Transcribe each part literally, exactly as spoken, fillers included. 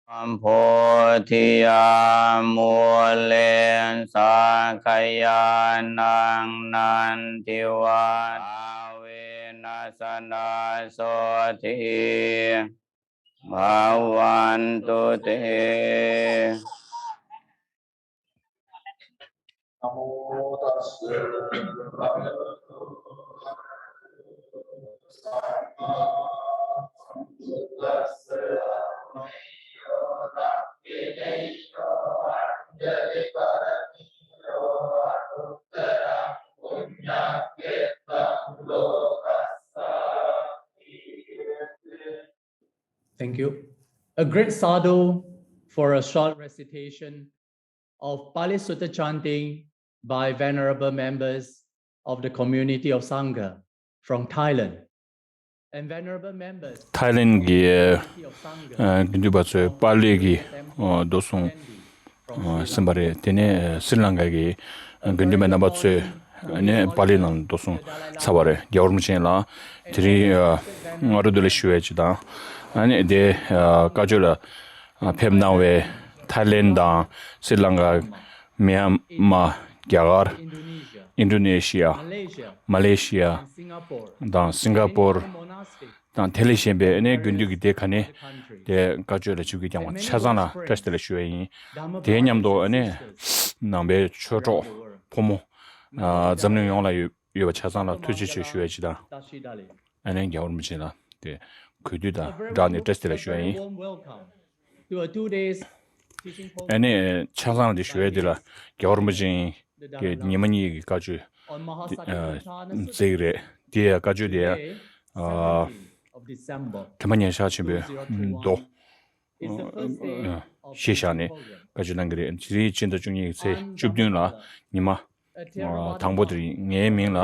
बोधिया मूले सखयानां नन्दिवत् भावेन सदा सोत्थि भवन्तु ते। नमो तस्स भगवतो अरहतो सम्मा सम्बुद्धस्स। Thank you. A great sadhu for a short recitation of Pali Sutta chanting by venerable members of the community of Sangha from Thailand. And venerable members, ཐའི་ལེན་གྱི་community of Sangha ཨ་དགེ་འདུན་པ་ཚོས་པཱ་ལི་གི་ཨ་མདོ་གསུང་ཨ་ཟིན་པ་རེད། དེ་ནས་ཨ་སི་རི་ལང་ཀ་གི་ཨ་དགེ་འདུན་པ་རྣམ་པ་ཚོས་ཨ་ནི་པཱ་ལི་ནང་མདོ་གསུང་ཚར་བ་རེད། རྒྱལ་བ་རིན་པོ་ཆེ་ལ་དེ་རིང་ཨ་སྔ་དྲོ་བདེ་ལེགས་ཞུ་ཡས་ཅིག་དང་། ཨ་ནི་དེ་ཨ་བཀའ་ཆོས་ལ་ཨ་ཕེབས་གནང་བའི་ཐའི་ལེན་དང་སི་རི་ལང་ཀ། མི་ཡན་མ། རྒྱ་གར། ཨིན་ཌོ་ནེ་ཤི་ཡ། མ་ལེ་ཤི་ཡ། དང་སིང་ག་པོར། དང་དེ་ལས་གཞན་པའི་ཨ་ནི་དགེ་འདུན་གྱི་སྡེ་ཁག་ནས་དེ་བཀའ་ཆོས་ལ་ཆིབས་བསྒྱུར་བསྐྱངས་པ་ཆ་ཚང་ལ་བཀྲ་ཤིས་བདེ་ལེགས་ཞུ་ཡས་ཡིན། དེའི་མཉམ་དུ་ཨ་ནི་ནང་པའི་ཆོས་གྲོགས་ཕོ་མོ་ཨ་འཛམ་གླིང་ཡོངས་ལ་ཡོད་ཡོད་པ་ཆ་ཚང་ལ་ཐུགས་རྗེ་ཆེ་ཞུ་ཡས་ཅིག་དང་། ཨ་ནི་རྒྱལ་བ་རིན་པོ་ཆེ་ལ་དེ་གུས་འདུད་དང་སྦྲགས་ནས་བཀྲ་ཤིས་བདེ་ལེགས་ཞུ་ཡས་ཡིན། ཨ་ནི་ཆ་ཚང་དེ་ཞུ་ཡས་དེ་ལ་རྒྱལ་བ་རིན་པོ་ཆེ་གི་ཉི་མ་གཉིས་ཀྱི་བཀའ་ཆོས་དེ་ཨ་བསྩལ་གྱི་རེད། དེ་ཡང་བཀའ་ཆོས་དེ་ཡང་ཨ་དྲི་མ་ཉན་ཤག་ཆེན་པོའི་མདོ་ཨ་ཞེས་བཞག་ནས་བཀའ་ཆོས་གནང་གི་རེད། དེ་རིང་སྤྱི་ཟླ་བཅུ་གཉིས་ཀྱི་ཚེས་བཅུ་བདུན་ལ་ཉི་མ། ཨ་དང་པོ་དེ་རིང་ངའི་མིང་ལ་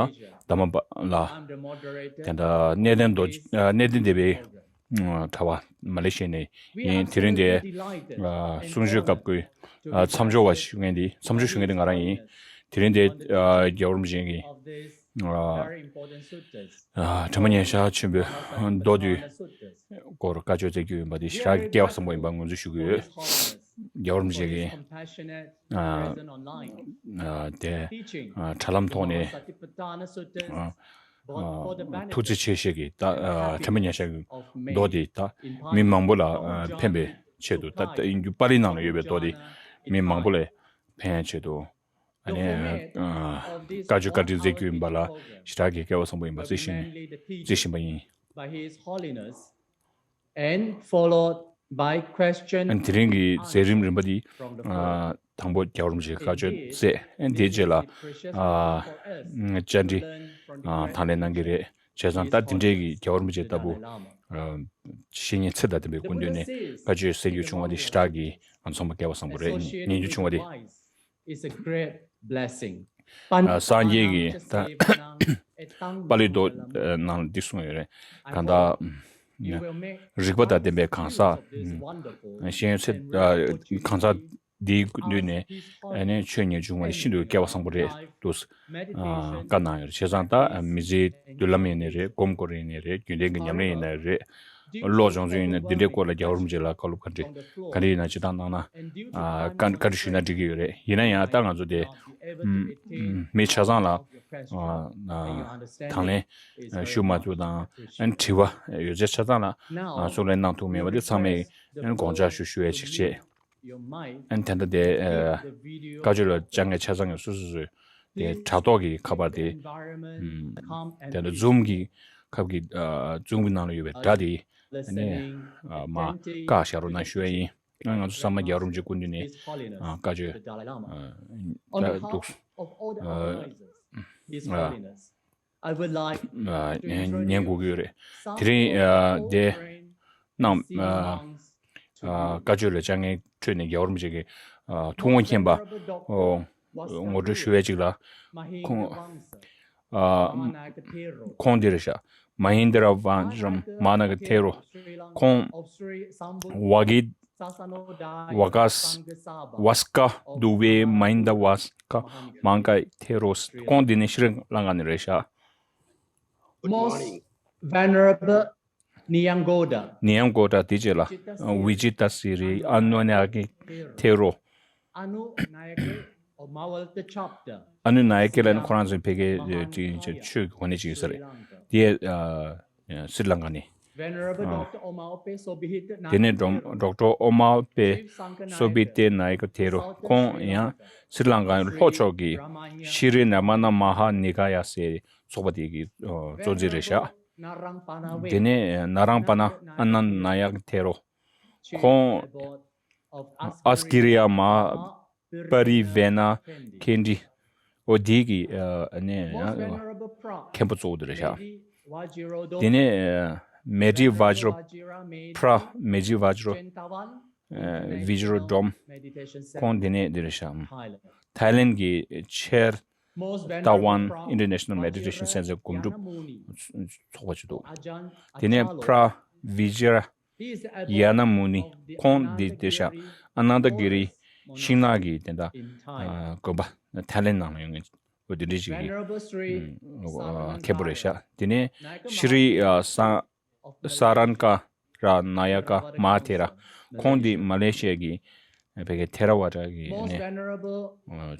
དྷརྨ་པཱ་ལགས། དེ་འདྲ་གནས་བརྟན་རྡོ་ཨ་གནས་བརྟན་སྡེ་པའི་ཨ་གྲྭ་པ་མ་ལེ་ཤི་ཡ་ནས་ཡིན། དེ་རིང་དེ་ཨ་གསུང་ཆོས་སྐབས་ཀྱི་ཨ་མཚམས་སྦྱོར་བ་ཞུ་མཁན་དེ་མཚམས་སྦྱོར་ཞུ་མཁན་དེ་ང་རང་ཡིན། དེ་རིང་དེ་ཨ་རྒྱལ་བ་རིན་པོ་ཆེ་གི་ཨ་ཨ་དྲི་མ་ཉན་ཤག་ཆེན་པོའི་མདོ་དེའི་སྐོར་བཀའ་ཆོས་སྩལ་རྒྱུ་ཡིན་པ་དེ་ཞེ་དྲག་གི་སྐལ་བ་བཟང་པོ་ཡིན་པ་ངོས་འཛིན་ཞུ་གི་ཡོད། རྒྱལ་བ་རིན་པོ་ཆེ་གིས་ཨ་ཨ་དེ་ཨ་དྲ་ལམ་ཐོག་ནས་ཨ་ཨ་ཐུགས་རྗེ་ཆེ་ཞེས་ཀྱི་ད་ཨ་དྲི་མ་ཉན་ཤག་གི་མདོ་དེ་ད་མི་མང་པོ་ལ་ཨ་ཕན་པའི་ཆེད་དུ། ད་ད་ཡིན་རྒྱུ་པཱ་ལི་ནང་ལ་ཡོད་པའི་མདོ་དེ་མི་མང་པོ་ལ་ཕན་ཡ་ཆེད་དུ། ཨ་ནི་ཨ་བཀའ་ཆོས་བཀའ་དྲིན་མཛད་རྒྱུ་ཡིན་པ་ལ་ཞེ་དྲག་གི་སྐལ་བ་བཟང་པོ་ཡིན་པ་བརྩི་བཞིན་བརྩི་བཞིན་པ་ཡིན། By His Holiness and followed by question and དེ་རིང་གི་མཛད་རིམ་རིམ་པ་འདི་ཨ་དང་པོ་རྒྱལ་བ་རིན་པོ་ཆེས་བཀའ་ཆོས་སྩལ། ཨ་ནི་དེའི་རྗེས་ལ་ཨ་བཅར་འདྲི་ཨ་དང་ལེན་གནང་གི་རེད། བྱས་ཙང་ད་དེ་འདྲའི་གི་རྒྱལ་བ་རིན་པོ་ཆེ་ལྟ་བུ་ཨ་བཤེས་གཉེན་ཚེ་དང་ལྡན་པའི་སྐུ་མདུན་ནས་བཀའ་ཆོས་གསན་རྒྱུ་བྱུང་བ་འདི་ཞེ་དྲག་གི་ང་ཚང་མ་སྐལ་བ་བཟང་པོ་རེད། ཉན་རྒྱུ་བྱུང་བ་འདི། Is a great blessing. ཨ་སངས་རྒྱས་ཀྱིས་ད་པཱ་ལི་མདོ་ནང་ལ་འདི་གསུངས་ཡོད་རེད། གང་ལྟར་རིག་པ་དང་ལྡན་པའི་གང་ཟག་ཤེས་ཡོན་ཚད་གང་ཟག་འདིའི་མདུན་ནས་ཨ་ནི་ཆོས་ཉན་བྱུང་བ་ཤིན་ཏུ་སྐལ་བ་བཟང་པོ་རེད་འདུག་བཀའ་གནང་ཡོད་རེད། བྱས་ཙང་ད་མི་ཚེའི་མདུན་ལམ་ཡིན་ནའི་རེད། སྒོམ་སྐོར་ཡིན་ནའི་རེད། རྒྱུན་ལྡན་གྱི་ཉམས་ལེན་ཡིན་ནའི་རེད། བློ་སྦྱོང་ཚུལ་ཡིན་ན་འདི་འདྲའི་སྐོར་ལ་རྒྱལ་བ་རིན་པོ་ཆེ་ལ་བཀའ་སློབ་ག་འདྲ་ག་འདྲ་ཡིན་ན་ཅི་ལྟར་གནང་ན་ཨ་བཀའ་བཀའ་འདྲི་ཞུས་ན་འགྲིག་གི་ཡོད་རེད། ཡིན་ན་ཡང་ད་ང་ཚོ་དེ་ཨམ་ཨམ་མི་ཆ་ཚང་ལ་ཨ་ཨ་དང་ལེན་ཨ་ཞུ་མ་ཐུབ་དང་ཨ་དྲི་བ་ཡོད་ཚད་ཆ་ཚང་ལ་ཨ་གསུང་ལན་གནང་ཐུབ་མེད་པ་དེ་ཚང་མས་ཨ་དགོངས་འཇགས་ཞུ་ཞུ་ཡས་ཅིག་བྱེད། ཨ་ནི་དེ་འདྲ་དེ་ཨ་བཀའ་ཆོས་ལ་བཅར་མཁན་ཆ་ཚང་གིས་སོ་སོ་སོའི་དེ་དྲ་ཐོག་གི་ཁ་པར་དེ་ཨམ་དེ་འདྲ་ཛུམ་གི་ཁབ་ཀྱི་ཨ་ཛུམ་གི་ནང་ལ་ཡོད་པའི་སྒྲ་དེ་ཨ་ནི་ཨ་མར་བཀག་བཞག་རོགས་གནང་ཞུ་ཡས་ཡིན། ཨ་ང་ཚོ་ཚང་མ་རྒྱལ་བ་རིན་པོ་ཆེའི་སྐུ་མདུན་ནས་ཨ་བཀའ་ཆོས་ཨ་ད་འདུག་ཨ་ཨ་ཉན་དགོས་ཀྱི་ཡོད་རེད། དེ་རིང་ཨ་དེ་གནང་ཨ་ཨ་བཀའ་ཆོས་ལ་བཅར་མཁན་ཁྲོད་ནས་རྒྱལ་བ་རིན་པོ་ཆེ་གི་ཨ་ཐུགས་དགོངས་མཁྱེན་པ་ཨོ་ངོ་སྤྲོད་ཞུ་བའི་ཅིག་ལ་ཁོང་ཨ་ཁོང་འདི་རེད་ཤག་མ་ཧིན་དྲ་ཝང་རམ་མ་ཧཱ་ན་ག་ཐེ་རོ། ཁོང་ཝ་གི་ཝ་ཀ་སི་ཝ་སྐ་དུ་བེ་མ་ཧིན་དྲ་ཝ་སྐ་མང་ཀ་ཐེ་རོ། ཁོང་འདི་ནི་ཤྲི་ལང་ཀ་ནས་རེད་ཤག Most venerable Niyamgoda. Niyamgoda དེ་རྗེས་ལ་Vichittasiri, Anunayake Thero. Anu Nayake or Mawalta chapter. ཨ་ནུ་ནཱ་ཡ་ཀེ་ལ་ནི་ཁོ་རང་ཚོའི་ཕ་གིའི་ཆོས་ཀྱི་གོ་གནས་ཅིག་ཡོད་ས་རེད། དེ་སི་རི་ལང་ཀ་ནས། Venerable Doctor Omaope Sobhite དེ་ནས་Doctor Omaope Sobhite Nayaka Thero ཁོང་ཡང་སི་རི་ལང་ཀའི་ལྷོ་ཕྱོགས་ཀྱི་ཤི་རི་ན་མ་ན་མ་ཧ་ནི་ཀ་ཡ་ཟེར་ཚོགས་པ་དེ་གི་གཙོ་འཛིན་རེད་ཤག་དེ་ནས་ན་རང་པ་ན་ཨ་ན་ན་ཡ་ཐེ་རོ། ཁོང་ཨ་སྐི་རི་ཡ་མ་པ་རི་ཝེ་ན་ཁེན་ཏྲི་འོ་དེ་གི་ཨ་ནི་མཁན་པོ་གཙོ་བོ་དེ་རེད་ཤག་དེ་ནས་མེ་ཏྲི་ཝ་ཇི་རོ་ཕྲ་མེ་ཏྲི་ཝ་ཇི་རོ་ཨ་ཝི་ཇི་རོ་ཌོམ་ཁོང་དེ་ནས་དེ་རེད་ཤག་ཐའི་ལེན་གི་ཆེར་ཏཱ་ཝན་International Meditation Center སྒོམ་སྒྲུབ་ཚོགས་པ་ཅིག་འདུག་དེ་ནས་ཕྲ་བི་ཇི་ར་ཡ་ན་མུ་ནི་ཁོང་འདི་དེ་ཤག་ཨ་ནན་ད་གི་རི་ཤིང་ནགས་ཀྱི་དེ་འདྲ་དགོན་པ་ཐའི་ལེན་ནང་ལ་ཡོད་མཁན་འོ་དེ་འདྲ་ཞིག་གི་མཁན་པོ་རེད་ཤག་དེ་ནས་ཤི་རི་ས་ས་རན་ཀ་ར་ན་ཡ་ཀ་མ་ཐེ་ར་ཁོང་འདི་མ་ལེ་ཤི་ཡ་གི་བོད་ཀྱི་ཐེ་ར་ཝ་ད་གི་ནས་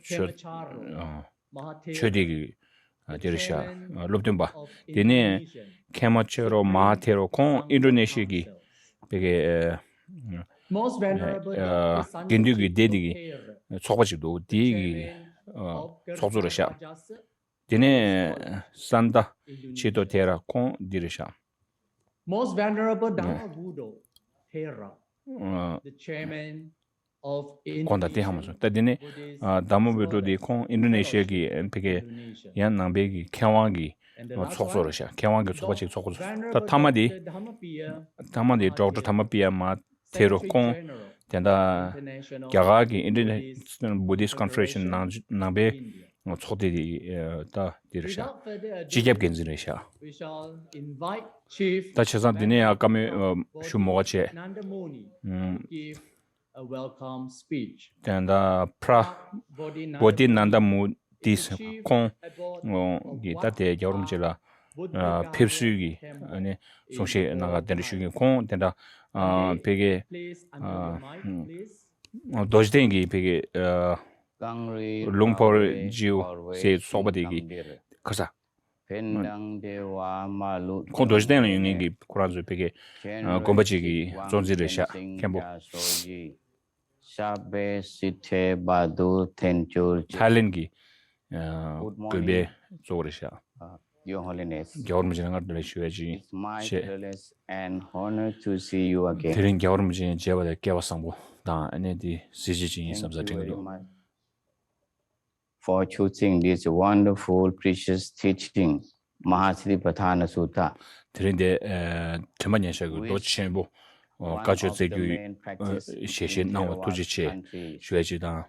ཆོས་ཆོས་སྡེ་གི་དེ་རེད་ཤག་སློབ་སྟོན་པ། དེ་ནས་ཁེ་མ་ཆེ་རོ་མ་ཐེ་རོ་ཁོང་ཨིན་ཌོ་ནེ་ཤི་ཡ་གི་བོད་ཀྱི་དགེ་འདུན་གྱི་སྡེ་འདི་གི་ཚོགས་པ་ཅིག་འདུག་དེའི་གི་ཚོགས་གཙོ་རེད་ཤག་དེ་ནས་སན་ཏ་ཆེ་ཏོ་ཐེ་ར་ཁོང་འདི་རེད་ཤག Most Venerable Dhamma Buddha Thera, the chairman of ཁོང་དང་དེ་ཧ་མ་སོང་། ད་དེ་ནས་དྷ་མ་བི་ཏྲོ་དེ་ཁོང་ཨིན་ཌོ་ནེ་ཤི་ཡ་གི་ཕ་གི་ཡང་ནང་པའི་གི་མཁས་དབང་གི་ཚོགས་གཙོ་རེད་ཤག་མཁས་དབང་གི་ཚོགས་པ་ཅིག་ཚོགས་གཙོ། ད་ཐ་མ་དེ་ཐ་མ་དེ་ཌོག་ཊར་དྷ་མ་པི་ཡ་མ་ཐེ་རོ་ཁོང་དེ་འདྲ་རྒྱ་གར་གྱི་International Buddhist Conference ནང་ནང་པའི་ཚོགས་སྡེ་དེ་ད་དེ་རེད་ཤག་སྤྱི་ཁྱབ་འགན་འཛིན་རེད་ཤག་ད་བྱས་ཙང་དེ་ནས་ཡང་བཀའ་མོལ་ཞུ་མོ་ག་བྱས། དེ་འདྲ་ཕྲ་བོ་དྷི་ནན་ད་མུ་དྷི་ཁོང་གི་ད་དེ་རྒྱལ་བ་རིན་པོ་ཆེ་ལ་ཕེབས་བསུའི་གི་ཨ་ནི་གསུང་བཤད་གནང་ག་དེ་འདྲ་ཞུ་གི་ཁོང་དེ་འདྲ་ཕ་གི་རྡོ་རྗེ་གདན་གི་ཕ་གི་ལུང་པོ་ཇིའུ་ཟེར་ཚོགས་པ་དེ་གི་ཁ་ས། ཁོང་རྡོ་རྗེ་གདན་ལ་ཡོད་མཁན་གྱི་ཁོ་རང་ཚོའི་ཕ་གི་དགོན་པ་ཅིག་གི་གཙོ་འཛིན་རེད་ཤག་མཁན་པོ། Sabbe Siddhe Badu Thenchur ཐའི་ལེན་གྱི་དགོན་པའི་གཙོ་བོ་རེད་ཤག Your Holiness, རྒྱལ་བ་རིན་པོ་ཆེ་ལ་སྔར་བདེ་ལེགས་ཞུ་ཡ་ཅིག་བྱས། An honor to see you again. དེ་རིང་རྒྱལ་བ་རིན་པོ་ཆེ་མཇལ་བ་དེ་སྐལ་བ་བཟང་པོ་དང་ཨ་ནི་དེ་གཟི་བརྗིད་ཅན་ཡིན་བསམ་ས་དྲན་གྱི་འདུག for choosing this wonderful, precious teaching, Mahasatipaṭṭhāna Sutta. དེ་རིང་འདི་དྲན་པ་ཉེར་བཞག་གི་མདོ་ཆེན་པོ་བཀའ་ཆོས་སྩལ་རྒྱུའི་ཞལ་བཞེས་གནང་བ་ཐུགས་རྗེ་ཆེ་ཞུ་ཡ་ཅིག་དང་།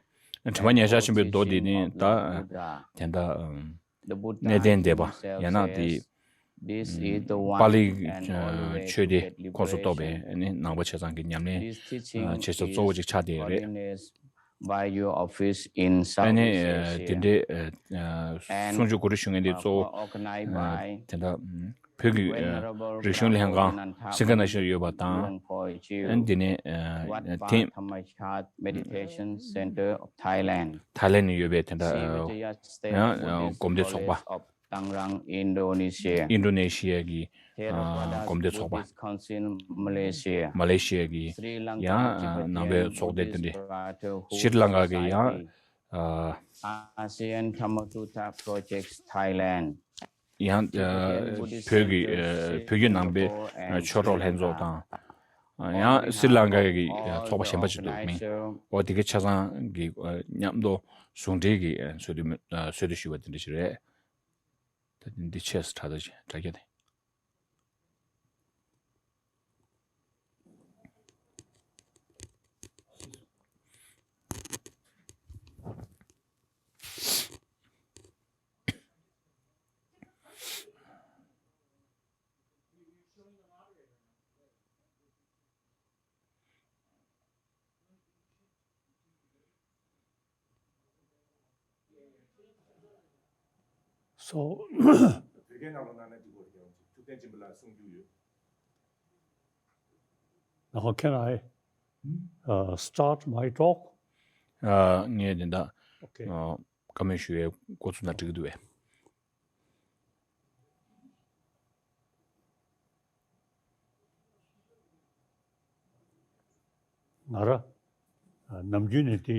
དྲན་པ་ཉེར་བཞག་ཆེན་པོའི་མདོ་འདི་ནི་ད་དེ་འདྲ་གནས་བརྟན་སྡེ་པ་ཡང་ན་དེ་པཱ་ལི་ཆོས་སྡེ་ཁོངས་སུ་གཏོགས་པའི་ནི་ནང་པ་བྱས་ཙང་གི་ཉམས་ལེན་བྱེད་ས་གཙོ་བོ་ཅིག་ཆགས་བསྡད་ཡོད་རེད། By your office in ཨ་ནི་Southeast དེ་Asia འདྲའི་གསུང་ཆོས་གོ་སྒྲིག་ཞུ་མཁན་དེ་གཙོ་བོ་organized by དེ་འདྲ་བོད་ཀྱི་Venerable རིག་གཞུང་ལྷན་ཁང་Singha National ཡོད་པ་དང་། ཨ་ནི་དེ་ནས་Wat Pha Thangmajigha Meditation Center of Thailand, ཐའི་ལེན་ནས་ཡོད་པའི་དེ་འདྲ་ཡང་སྒོམ་སྡེ་ཚོགས་པ། Tangrang, Indonesia. ཨིན་ཌོ་ནེ་ཤི་ཡ་གི་Theravada སྒོམ་སྡེ་ཚོགས་པ། Buddhist Council, Malaysia. མ་ལེ་ཤི་ཡ་གི་Sri Lanka ཡང་ནང་པའི་ཚོགས་སྡེ་དེ་འདྲ། Brotherhood ཤྲི་ལང་ཀ་གི་ཡང་། Society, ASEAN Dhammaddhuta Project, Thailand. ཡང་བོད་ཀྱི་བོད་བརྒྱུད་ནང་པའི་ཆོས་གྲོགས་ལྷན་ཚོགས་དང་། ཡང་སྲི་ལང་ཀ་གི་ཚོགས་པ་གཞན་པ་ཅིག་འདུག་མིང་འོ་དེ་གའི་ཆ་ཚང་གི་མཉམ་དུ་ཟུང་འབྲེལ་གྱི་འཚོལ་བསྡུ་འཚོལ་བསྡུ་ཞུས་པ་དེ་འདྲ་ཞིག་རེད། ད་འདི་ཆེས་དྲ་ཐག་ཅིག་དྲ་རྒྱ་དེ། So བོད་སྐད་ནང་ལ་གནང་ན་འགྲིག་གོ་རེད། ཀྱང་ཐུབ་བསྟན་སྦྱིན་པ་ལགས་གསུང་རྒྱུ་ཡོད། Now can I uh, start my talk? ཨ། ངས་དེ་འདྲ། Okay. ཨ། བཀའ་མོལ་ཞུ་ཡའི་འགོ་ཚུགས་ན་འགྲིག་གི་འདུག་བས། ང་རང་ནམ་རྒྱུན་ནས་དེ་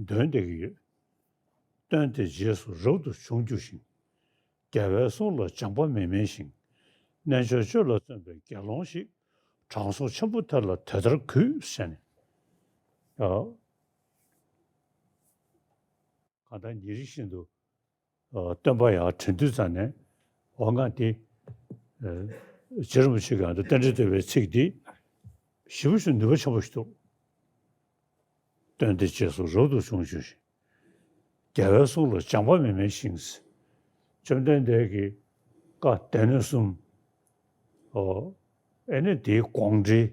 འདོན་བསྡད་ཀྱི་ཡོད། སྟོན་ཏེ་རྗེས་སུ་རབ་ཏུ་བྱུང་གྱུར་ཞིང་། རྒྱལ་བའི་གསུང་ལ་སྦྱངས་པ་མི་དམན་ཞིང་། རྣལ་འབྱོར་སྤྱོད་ལ་བརྩོན་པའི་དགེ་སློང་ཞིག། དྲང་སྲོང་ཆེན་པོ་དེ་ལ་དེ་ལྟར་གུས་ཟེར་ནས། ཨ། གང་ལྟར་ཉིན་རེ་བཞིན་དུ་ཨ། སྟོན་པ་ཡར་དྲན་དུས་ཙམ་ནས། འོ་ང་འདི། ཨ། རྗེ་རིན་པོ་ཆེ་གི་ཨ་ནི་རྟེན་འབྲེལ་བསྟོད་པའི་ཚིག་འདི་ཞེ་པོ་ཞིག་ནུས་པ་ཆེན་པོ་ཞིག་འདུག། སྟོན་ཏེ་རྗེས་སུ་རབ་ཏུ་བྱུང་གྱུར་ཞིང་། རྒྱལ་བའི་གསུང་ལ་སྦྱངས་པ་མི་དམན་ཞིང་། བཅོམ་ལྡན་འདས་ཀྱི་བཀའ་སྡེ་སྣོད་གསུམ། ཨོ། ཨེ་ནི་དེའི་དགོངས་འགྲེལ་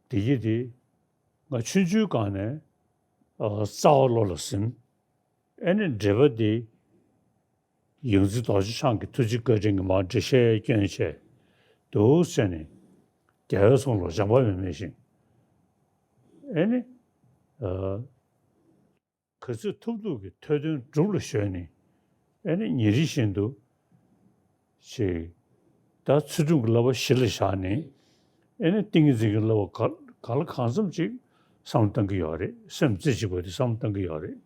དེ་ཡི་དེ་ང་ཆུང་ཆུང་སྒང་ནས། ཨོ། རྩ་བ་བློ་ལ་ཟིན། ཨེ་ནི་འགྲེལ་པ་དེ་ཡོངས་འཛིན་རྡོ་རྗེ་འཆང་གི་ཐུགས་རྗེ་བཀའ་དྲིན་གྱིས་མར་འགྲེལ་བཤད་སྐྱོན་བྱས་འདུག་ཟེར་ནས། རྒྱལ་བའི་གསུང་ལ་སྦྱངས་པ་མི་དམན་ཞིང་། ཨེ་ནི། ཨ། ག་ཚོད་ཐུབ་ཐུབ་ཀྱིས་ཐོས་དོན་སྒྲུབ་ལ་གཞོལ་ནས། ཨེ་ནི་ཉིན་རེ་བཞིན་དུ་ཅིག། ད་ཚུལ་ཁྲིམས་ཀྱི་བསླབ་པ་གཞི་ལ་བཞག་ནས། ཨེ་ནི་ཏིང་ངེ་འཛིན་གྱི་བསླབ་པ་ག་ག་ལ་གང་འཚམ་ཅིག་བསམ་བློ་གཏང་གི་ཡོད་རེད། སེམས་རྩེ་གཅིག་པ་དེ་བསམ་བློ་གཏང་གི་ཡོད་རེད།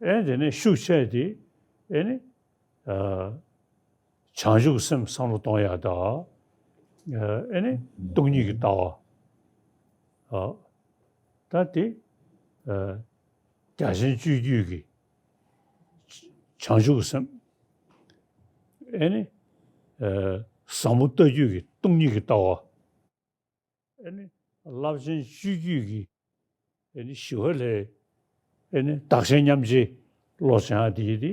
ཨེ་དེ་ནས་ཤུགས་ཆེ་དེ། ཨེ་ནི། ཨ། བྱང་ཆུབ་སེམས་བསམ་བློ་གཏོང་ཡག་དང་། ཨ། ཨེ་ནི་སྟོང་ཉིད་ཀྱི་ལྟ་བ། ཨ། ད་དེ། ཨ། རྒྱ་ཆེན་སྤྱོད་བརྒྱུད་ཀྱི་བྱང་ཆུབ་སེམས། ཨེ་ནི། ཨ། ཟབ་མོ་ལྟ་བརྒྱུད་ཀྱི་སྟོང་ཉིད་ཀྱི་ལྟ་བ། ཨེ་ནི་རླབས་ཆེན་སྤྱོད་བརྒྱུད་ཀྱི་ཨེ་ནི་ཞི་བ་ལྷའི་ཨེ་ནི་བདག་གཞན་མཉམ་བརྗེའི་བློ་སྦྱང་ཡག་དེ་ཡི་དེ་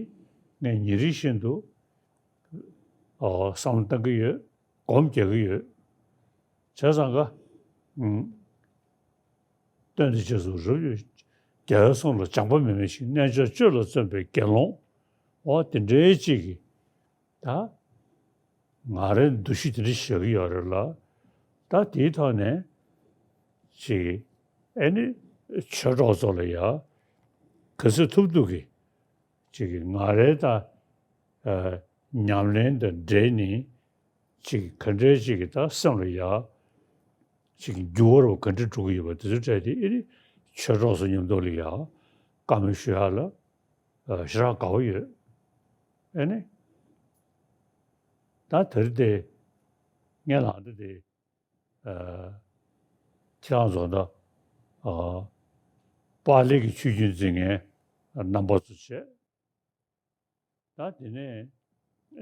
ངས་ཉིན་རེ་བཞིན་དུ། ཨོ། བསམ་བློ་གཏང་གི་ཡོད། སྒོམ་རྒྱག་གི་ཡོད། བྱས་ཙང་ཀ། ཨུམ། སྟོན་ཏེ་རྗེས་སུ་རབ་ཏུ། རྒྱལ་བའི་གསུང་ལ་སྦྱངས་པ་མི་དམན་ཞིང་། རྣལ་འབྱོར་སྤྱོད་ལ་བརྩོན་པའི་དགེ་སློང་། འོ་དེ་འདྲའི་ཅིག་གིས། ད་ང་རའི་འདུ་ཤེས་དེ་འདྲ་བཞག་གི་ཡོད་རེད་ལ། ད་དེའི་ཐོག་ནས་ཅིག་ཨེ་ནི་ཆོས་གྲོགས་ཚོ་ལ་ཡ་ག་ཚོད་ཐུབ་ཐུབ་ཀྱིས་ཅིག་ང་རའི་ད་ཨ་ཉམས་ལེན་དང་འབྲེལ་ནས་ཅིག་ག་འདྲའི་ཅིག་ད་སེམས་ལ་ཡ་ཅིག་འགྱུར་བ་རུ་ག་འདྲ་འགྲོ་གི་ཡོད་པ་དེ་ཚོ་སྤྲད་དེ། ཨེ་ནི་ཆོས་གྲོགས་ཚོ་མཉམ་དུ་ལ་ཡ་བཀའ་མོལ་ཞུ་ཡག་ལ། ཨ། ཞེ་དྲག་དགའ་བོ་ཡོད། ཨེ་ནི། ད་དེ་རིང་དེ་ངས་ལངས་དུས་དེ། ཨ། ཁྱེད་རང་ཚོ་ད། ཨ། པཱ་ལི་གི་ཆོས་བརྒྱུད་འཛིན་མཁན་རྣམ་པ་ཚོ་བྱས། ད་དེ་ནས་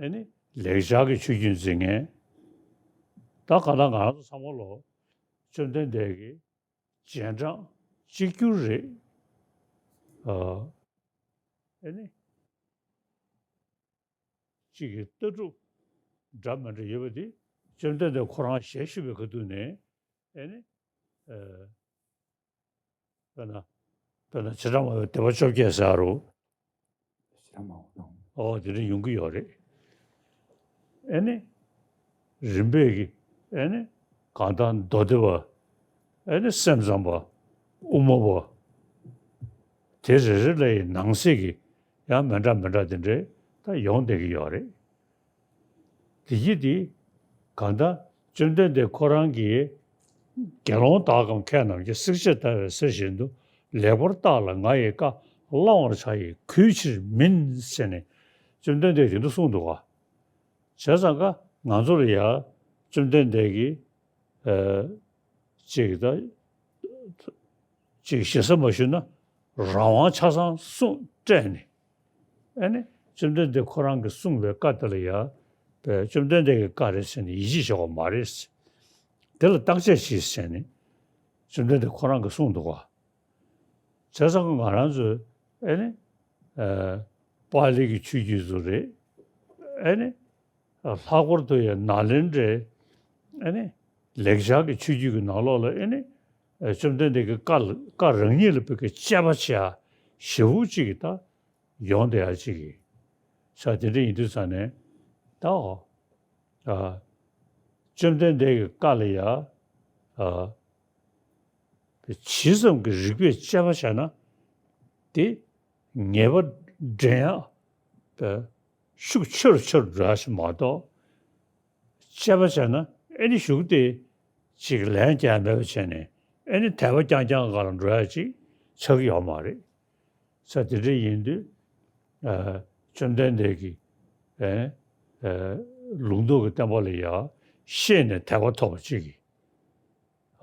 ཨེ་ནི་ལེགས་སྦྱར་གྱི་ཆོས་བརྒྱུད་འཛིན་མཁན། ད་གང་ལྟར་ང་རང་ཚོ་ཚང་མ་ལོ་བཅོམ་ལྡན་འདས་ཀྱི་རྗེས་འབྲང་གཅིག་གྱུར་རེད། ཨ། ཨེ་ནི། གཅིག་གི་ལྟ་གྲུབ་འདྲ་མི་འདྲ་ཡོད་པ་དེ་བཅོམ་ལྡན་འདས་ཁོ་རང་ཞལ་བཞུགས་པའི་ཁ་ཐུག་ནས། ཨེ་ནི། ཨ། དཔེར་ན། དཔེར་ན་བྱེ་བྲག་སྨྲ་བའི་སྡེ་པ་བཅོ་བརྒྱད་ཟེར་རོ། བྱེ་བྲག་སྨྲ་བ་དང་། ཨོ་དེ་འདྲ་ཡོང་གི་ཡོད་རེད། ཨེ་ནི། རིམ་པས་ཀྱི། ཨེ་ནི། གང་ལྟར་མདོ་སྡེ་པ། ཨེ་ནི་སེམས་ཙམ་པ། དབུ་མ་པ། དེ་རེ་རེ་ལ་ཡི་ནང་གསེས་ཀྱི་ཡང་མི་འདྲ་མི་འདྲ་དེ་འདྲའི་ད་ཡོང་བསྡད་ཀྱི་ཡོད་རེད། དེ་ཡི་དེ་གང་ལྟར་བཅོམ་ལྡན་འདས་ཁོ་རང་གིས་དགེ་སློང་དག་གམ་མཁས་རྣམས་ཀྱིས། བསྲེག་བཅད་ལྟ་བས་གཟིར་བཞིན་དུ། ལེགས་པར་བརྟགས་ལ་ང་ཡི་བཀའ། བླང་བར་བྱ་ཡི་གུས་ཕྱིར་མིན་ཟེར་ནས་བཅོམ་ལྡན་འདས་དེ་འདྲ་གསུངས་འདུག་ག་བྱས་ཙང་ཀ་ང་ཚོ་ལ་ཡ་བཅོམ་ལྡན་འདས་ཀྱིས་ཨ་ཅིག་ད་ཅིག་ཞེ་ས་མ་ཞུས་ན་རང་དབང་ཆ་ཚང་གསུངས་སྤྲད་ནས། ཨ་ནི་བཅོམ་ལྡན་འདས་ཁོ་རང་གིས་གསུངས་པའི་བཀའ་དེ་ལ་ཡ་བཅོམ་ལྡན་འདས་ཀྱི་བཀའ་རེད་ཟེར་ནས་ཡིད་ཆེས་བྱེད་དགོས་མ་རེད། དེ་ལ་བརྟག་དཔྱད་བྱེད་ཟེར་ནས་བཅོམ་ལྡན་འདས་ཁོ་རང་གིས་གསུངས་འདུག་ག་བྱས་ཙང་ང་རང་ཚོས་ཨེ་ནི། ཨ། པཱ་ལི་གི་ཆོས་བརྒྱུད་ཚོ་རེད། ཨེ་ནི། ལྷག་པར་དུ་ཡང་ནཱ་ལེནྡྲའི་ཨེ་ནི། ལེགས་སྦྱར་གྱི་ཆོས་བརྒྱུད་ཀྱི་ནང་ལོགས་ལ་ཨེ་ནི། ཨ། བཅོམ་ལྡན་འདས་ཀྱི་བཀའ་བཀའ་རང་ཉིད་ལ་བོད་ཀྱི་དཔྱད་པ་བྱེད་ཡ་ཞེ་པོ་ཅིག་གི་ད་ཡོང་བསྡད་ཡ་ཅིག་གི་ས་དེ་འདྲ་ཡིན་དུས་ཙང་ནས་ད་ཨོ། ཨ། བཅོམ་ལྡན་འདས་ཀྱི་བཀའ་ལ་ཡ། ཨ། ཇི་ཙམ་གྱི་རིགས་པས་དཔྱད་པ་བྱས་ན། དེ་ངེས་པ་འདྲེན་ཡག་ཤུགས་ཆེ་རུ་ཆེ་རུ་འགྲོ་ཡག་ཞིག་མ་གཏོགས། དཔྱད་པ་བྱས་ན་ཨེ་ནི་གཞུག་དེ་ཅིག་ལན་རྒྱག་མེད་པ་བྱས་ནས་ཨེ་ནི་དད་པ་རྐྱང་རྐྱང་སྒང་ལ་འགྲོ་ཡག་ཅིག་ཆགས་ཀྱི་ཡོད་མ་རེད། ས་དེ་འདྲ་ཡིན་དུས། ཨ། བཅོམ་ལྡན་འདས་ཀྱིས། ཨེ། ཨེ། ལུང་རྟོགས་ཀྱི་བསྟན་པ་ལ་ཡ་ཤེས་ནས་དད་པ་ཐོབ་པ་ཅིག་གིས།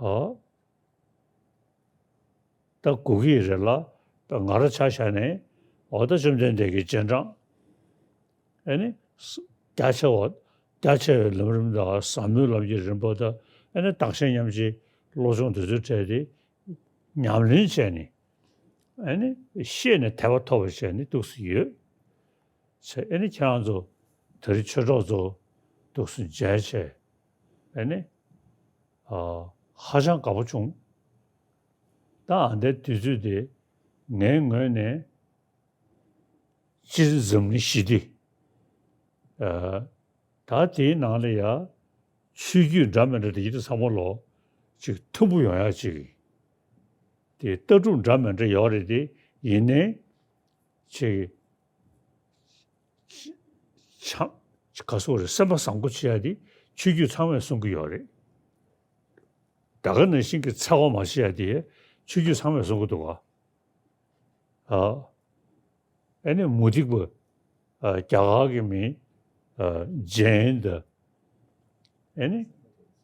ཨ། ད་གོ་གི་རེད་ལ། ད་ང་རང་ཆ་བཞག་ནས། འོ་ད་བཅོམ་ལྡན་འདས་ཀྱི་རྗེས་འབྲང་། ཨེ་ནི། རྒྱ་ཆེ་བ། རྒྱ་ཆེ་བའི་ལམ་རིམ་དང་ཟབ་མོའི་ལམ་གྱི་རིམ་པ་དང་། ཨེ་ནི་བདག་གཞན་མཉམ་བརྗེའི་བློ་སྦྱོང་དེ་ཚོའི་གྲས་དེ་ཉམས་ལེན་བྱས་ནས། ཨེ་ནི་ཤེས་ནས་དད་པ་ཐོབ་པ་བྱས་ནས་འདུག་སེ་ཡོད། ཚེ། ཨེ་ནི་ཁྱེད་རང་ཚོ་དེ་རིང་ཆོས་གྲོགས་ཚོ་འདུག་སེ་མཇལ་བྱས། ཨེ་ནི། ཨ། ཧ་ཅང་དགའ་པོ་བྱུང་། ད་ཨ་འདའི་དུས་ཚོད་དེ་ངའི་ངོས་ནས་སྤྱིར་འཛམ་གླིང་ཞི་བདེ། ཨ། ད་དེའི་ནང་ལ་ཡ་ཆོས་བརྒྱུད་འདྲ་མི་འདྲ་དེ་ཡི་དེ་ཚང་མ་ལོ་ཅིག་མཐུན་པོ་ཡོང་ཡག་ཅིག་དེ་ལྟ་གྲུབ་འདྲ་མི་འདྲ་ཡོད་རེད་དེ། ཡིན་ནའི་ཅིག་ཆ། ག་སོགས་རེད། སེམས་པ་བཟང་པོ་བྱེད་ཡག་དེ་ཆོས་བརྒྱུད་ཚང་མས་གསུང་གི་ཡོད་རེད། ད་ག་ནང་བཞིན་གྱི་འཚེ་བ་མ་བྱེད་ཡག་དེ་ཆོས་བརྒྱུད་ཚང་མས་གསུང་གི་འདུག་ག་ཨ། ཨེ་ནི་མུ་སྟེགས་པ། ཨ། རྒྱ་གར་གྱི་མི། ཨ། ཇེན་དང་། ཨེ་ནི་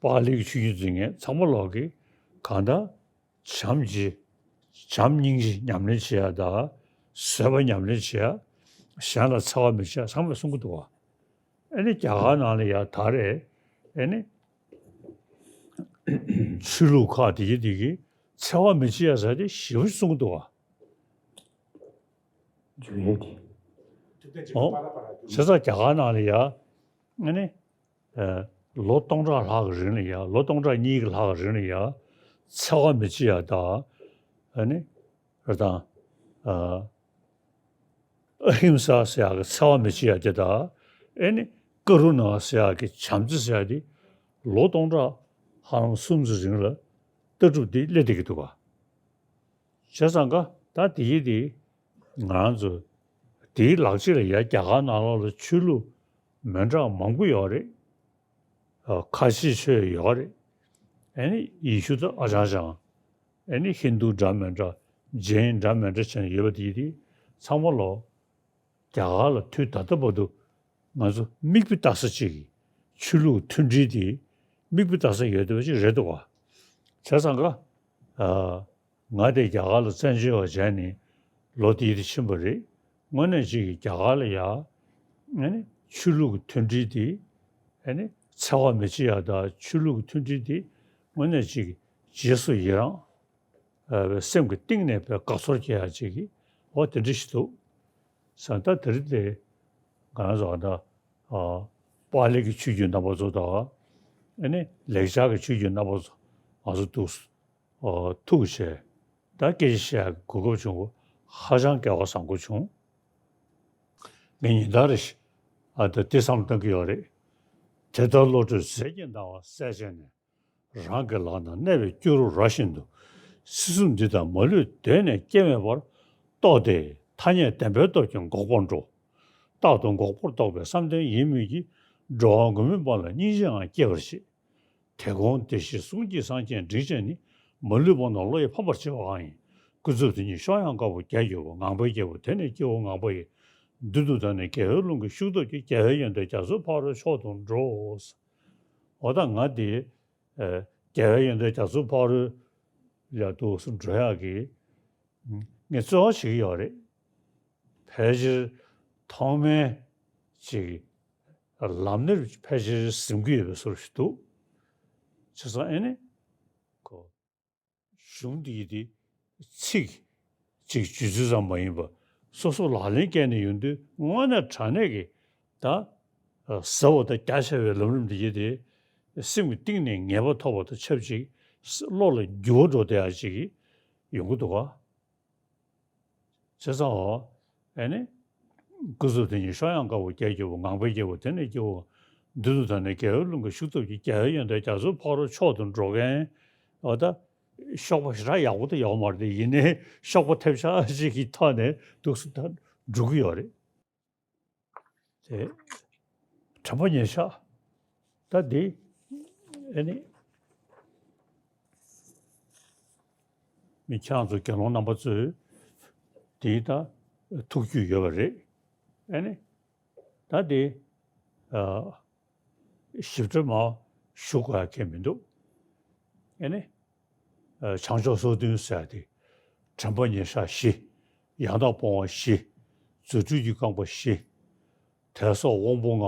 པཱ་ལི་གི་ཆོས་བརྒྱུད་འཛིན་མཁན་ཚང་མ་ལོག་གིས་གང་ལྟར་བྱམས་བརྗེ། བྱམས་སྙིང་རྗེ་ཉམས་ལེན་བྱེད་ཡག་དང་། བཟོད་པ་ཉམས་ལེན་བྱེད་ཡག་གཞན་ལ་འཚེ་བ་མི་བྱེད་ཡག་ཚང་མས་གསུང་གི་འདུག་ག་ཨེ་ནི་རྒྱ་གར་ནང་ལ་ཡ་ད་རེས། ཨེ་ནི་ཆོས་ལུགས་ཁག་དེ་གི་དེ་གི་འཚེ་བ་མི་བྱེད་ཡག་ཟེར་དེ་ཞེ་པོ་གསུང་གི་འདུག་ག་འཇུག་ཡས་དེ། ཨོ། བྱས་ཙང་རྒྱ་གར་ནང་ལ་ཡ། ཨ་ནི། ཨ། ལོ་སྟོང་ཕྲག་ལྷག་གི་རིང་ལ་ཡ། ལོ་སྟོང་ཕྲག་གཉིས་ཀྱི་ལྷག་གི་རིང་ལ་ཡ། འཚེ་བ་མི་བྱེད་ཡ་དང་། ཨ་ནི། རེད་དང་། ཨ། ཨ་ཧིམ་ས་ཟེར་ཡག་གི་འཚེ་བ་མི་བྱེད་ཡ་དེ་དང་། ཨ་ནི། ཀ་རུ་ཎ་ཟེར་ཡག་གི་བྱམས་བརྩེ་ཟེར་ཡ་དེ། ལོ་སྟོང་ཕྲག་ཧ་ལམ་གསུམ་ཙམ་རིང་ལ་ལྟ་གྲུབ་འདི་སླེབས་བསྡད་ཀྱི་འདུག་ག་བྱས་ཙང་ཀ་ད་དེ་ཡི་དེ་ང་རང་ཚོ་དེའི་ལག་རྗེས་ལ་ཡ་རྒྱ་གར་ནང་ལོགས་ལ་ཆོས་ལུགས་མི་འདྲ་མང་པོ་ཡོད་རེད། ཨ། ཁ་ཆེ་ཆོས་ཡོད་རེད། ཨ་ནི་ཡེ་ཤུ་ད་ཨ་ཅང་ཅང་། ཨ་ནི་ཧིན་དུ་འདྲ་མི་འདྲ། ཇེན་འདྲ་མི་འདྲ་བྱས་ནས་ཡོད་པ་དེ་དེ་ཚང་མ་ལོ། རྒྱ་གར་ལ་དུས་ད་ལྟ་བར་དུ་ང་ཚོ་མིག་དཔེ་ལྟ་ས་ཅིག་ཆོས་ལུགས་མཐུན་སྒྲིལ་དེ་མིག་དཔེ་ལྟ་ས་ཡོད་བསྡད་པ་ཅིག་རེད་འདུག་ག་བྱས་ཙང་ཀ་ཨ། ང་དེ་རྒྱ་གར་ལ་བཙན་བྱོལ་བ་བྱས་ནས་ལོ་དེའི་དེ་ཕྱིན་པ་རེད། དངོས་གནས་ཅིག་གིས་རྒྱ་གར་ལ་ཡ། ཨ་ནི་ཆོས་ལུགས་ཀྱི་མཐུན་སྒྲིལ་དེ། ཨ་ནི་འཚེ་བ་མི་བྱེད་ཡ་དང་ཆོས་ལུགས་ཀྱི་མཐུན་སྒྲིལ་དེ་དངོས་གནས་ཅིག་གིས་རྗེས་སུ་ཡི་རང་། ཨ། སེམས་ཀྱི་གཏིང་ནས་དཔེ་དགའ་ཚོར་སྐྱེ་ཡ་ཅིག་གི་འོ་དེ་འདྲ་ཞིག་འདུག་ས་ད་དེ་རིང་དེ་ང་རང་ཚོ་ཨ་ད། ཨ། པཱ་ལི་གི་ཆོས་བརྒྱུད་རྣམ་པ་ཚོ་དང་། ཨ་ནི་ལེགས་སྦྱར་གྱི་ཆོས་བརྒྱུད་རྣམ་པ་ཚོ་ང་ཚོ་འདུག་ཨོ། ཐུག་བྱས། ད་སྐད་ཆ་བཤད་ཡག་གི་གོ་སྐབས་བྱུང་བ་ཧ་ཅང་སྐལ་བ་བཟང་པོ་བྱུང་། ངས་ཉིན་ལྟར་རེ་བཞིན་ཨ་ད་དེ་བསམ་བློ་གཏོང་གི་ཡོད་རེད། དེ་ལྟར་བློ་གྲོས་ཟད་ཀྱི་སྣང་བ་གསལ་བྱས་ནས། རང་གི་ལག་ན་གནས་པའི་སྐྱུ་རུ་ར་བཞིན་དུ། སྲིད་གསུམ་འདི་དག་མ་ལུས་གདོད་ནས་སྐྱེ་མེད་པར། རྟོགས་ཏེ་ཐ་སྙད་བདེན་པའི་སྟོབས་ཀྱིས་འགོག་པར་འགྲོ། རྟག་ཏུ་འགོག་པར་རྟོགས་པའི་བསམ་གཏན་ཡིན་མོད་ཀྱི། འགྲོ་བ་མགོན་པོའི་དཔལ་ལ་སྙིང་རྗེའང་སྐྱེ་བར་བྱེད། དེ་ཀུན་བདེ་གཤེགས་གསུང་གི་སངས་རྒྱས་འབྲིང་ཆེན་ནི། མ་ལུས་བར་ན་བློ་ཡིས་ཕམ་པར་བྱེད་པ་གང་ཡིན། ཀུན་རྫོབ་དེ་ཉིད་གཤོག་ཡངས་དཀར་པོ་རྒྱ་གྱུར་པ། ངང་པའི་རྒྱལ་པོ་དེ་ནི་སྐྱེ་བོ་ངང་པ་ཡི། མདུན་དུ་བདར་ནས་རྒྱལ་བའི་ལུང་གི་ཤུགས་སྟོབས་ཀྱིས། རྒྱལ་བའི་ཡོན་ཏན་རྒྱ་མཚོའི་ཕ་རོལ་མཆོག་ཏུ་འགྲོ། འོ་ད་ང་དེ། ཨེ། རྒྱལ་བའི་ཡོན་ཏན་རྒྱ་མཚོའི་ཕ་རོལ་ལ་འདུག་སེ་འགྲོ་ཡག་གི་ངས་རྩོལ་བ་བྱེད་ཀྱི་ཡོད་རེད། ཕལ་ཆེར་ཐོག་མའི་ཅིག་ལམ་སྣེར་ཕལ་ཆེར་ཟིན་གྱི་ཡོད་པའི་བཟོ་འདྲ་ཞིག་འདུག་བྱས་ཙང་ཨེ་ནི། ཁོ། གཞུང་འདི་ཡི་དེ་ཚིག་ཅིག་བརྗོད་ཚུལ་ཙམ་མ་ཡིན་པ། སོ་སོ་ལག་ལེན་བཀལ་ནས་ཡོང་དུས་དངོས་གནས་དྲང་གནས་ཀྱི་ད། ཟབ་པ་དང་རྒྱ་ཆེ་བའི་ལམ་རིམ་འདི་ཡི་དེ་སེམས་ཀྱི་གཏིང་ནས་ངེས་པ་ཐོབ་པ་དང་ཆབས་ཅིག་བློ་ལ་འགྱུར་བ་འགྲོ་བསྡད་ཡག་ཅིག་ཡོང་གི་འདུག་ག་བྱས་ཙང་འོ། ཨེ་ནི། ཀུན་རྫོབ་དེ་ཉིད་གཤོག་ཡངས་དཀར་པོ་རྒྱ་གྱུར་པ། ངང་པའི་རྒྱལ་པོ་དེ་ནི་སྐྱེ་བོ་ འདི་ཚོ་ད་ནི་རྒྱལ་བའི་བློན་པོ་ཞུ་ཐུབ་ཀྱི་རྒྱལ་བའི་ཡོན་ཏན་རྒྱ་མཚོའི་ཕ་རོལ་མཆོག་ཏུ་འགྲོ་མཁན་འོ་ད་གཤོག་པ་ཞེ་དྲག་ཡག་པོ་དེ་ཡོད་མ་རེད་དེ། ཡིན་ནའི་གཤོག་པ་ཐེབས་ཆག་ཅིག་གི་ཐོག་ནས་འདུག་སེ་ད་འགྲོ་གི་ཡོད་རེད། དེ་དྲན་པ་ཉེར་ཤག་ད་འདི་ཨེ་ནི་མི་ཁྱེད་རང་ཚོ་དགེ་སློང་རྣམ་པ་ཚོས་འདི་ད་ཐུགས་རྒྱུས་ཡོད་པ་རེད། ཨེ་ནི་ད་འདི་ཨ་ཞིབ་ཕྲ་མ་ཞུ་དགོས་ཡ་གང་མི་འདུག་ཨེ་ནི་ཨ་བྱང་ཕྱོགས་སོ་བདུན་ཟེར་ཡ་དེ་དྲན་པ་ཉེར་ཤག་བཞི། ཡང་དག་སྤོང་བ་བཞི། རྫུ་འཕྲུལ་གྱི་རྐང་པ་བཞི། དད་སོགས་དབང་པོ་ལྔ།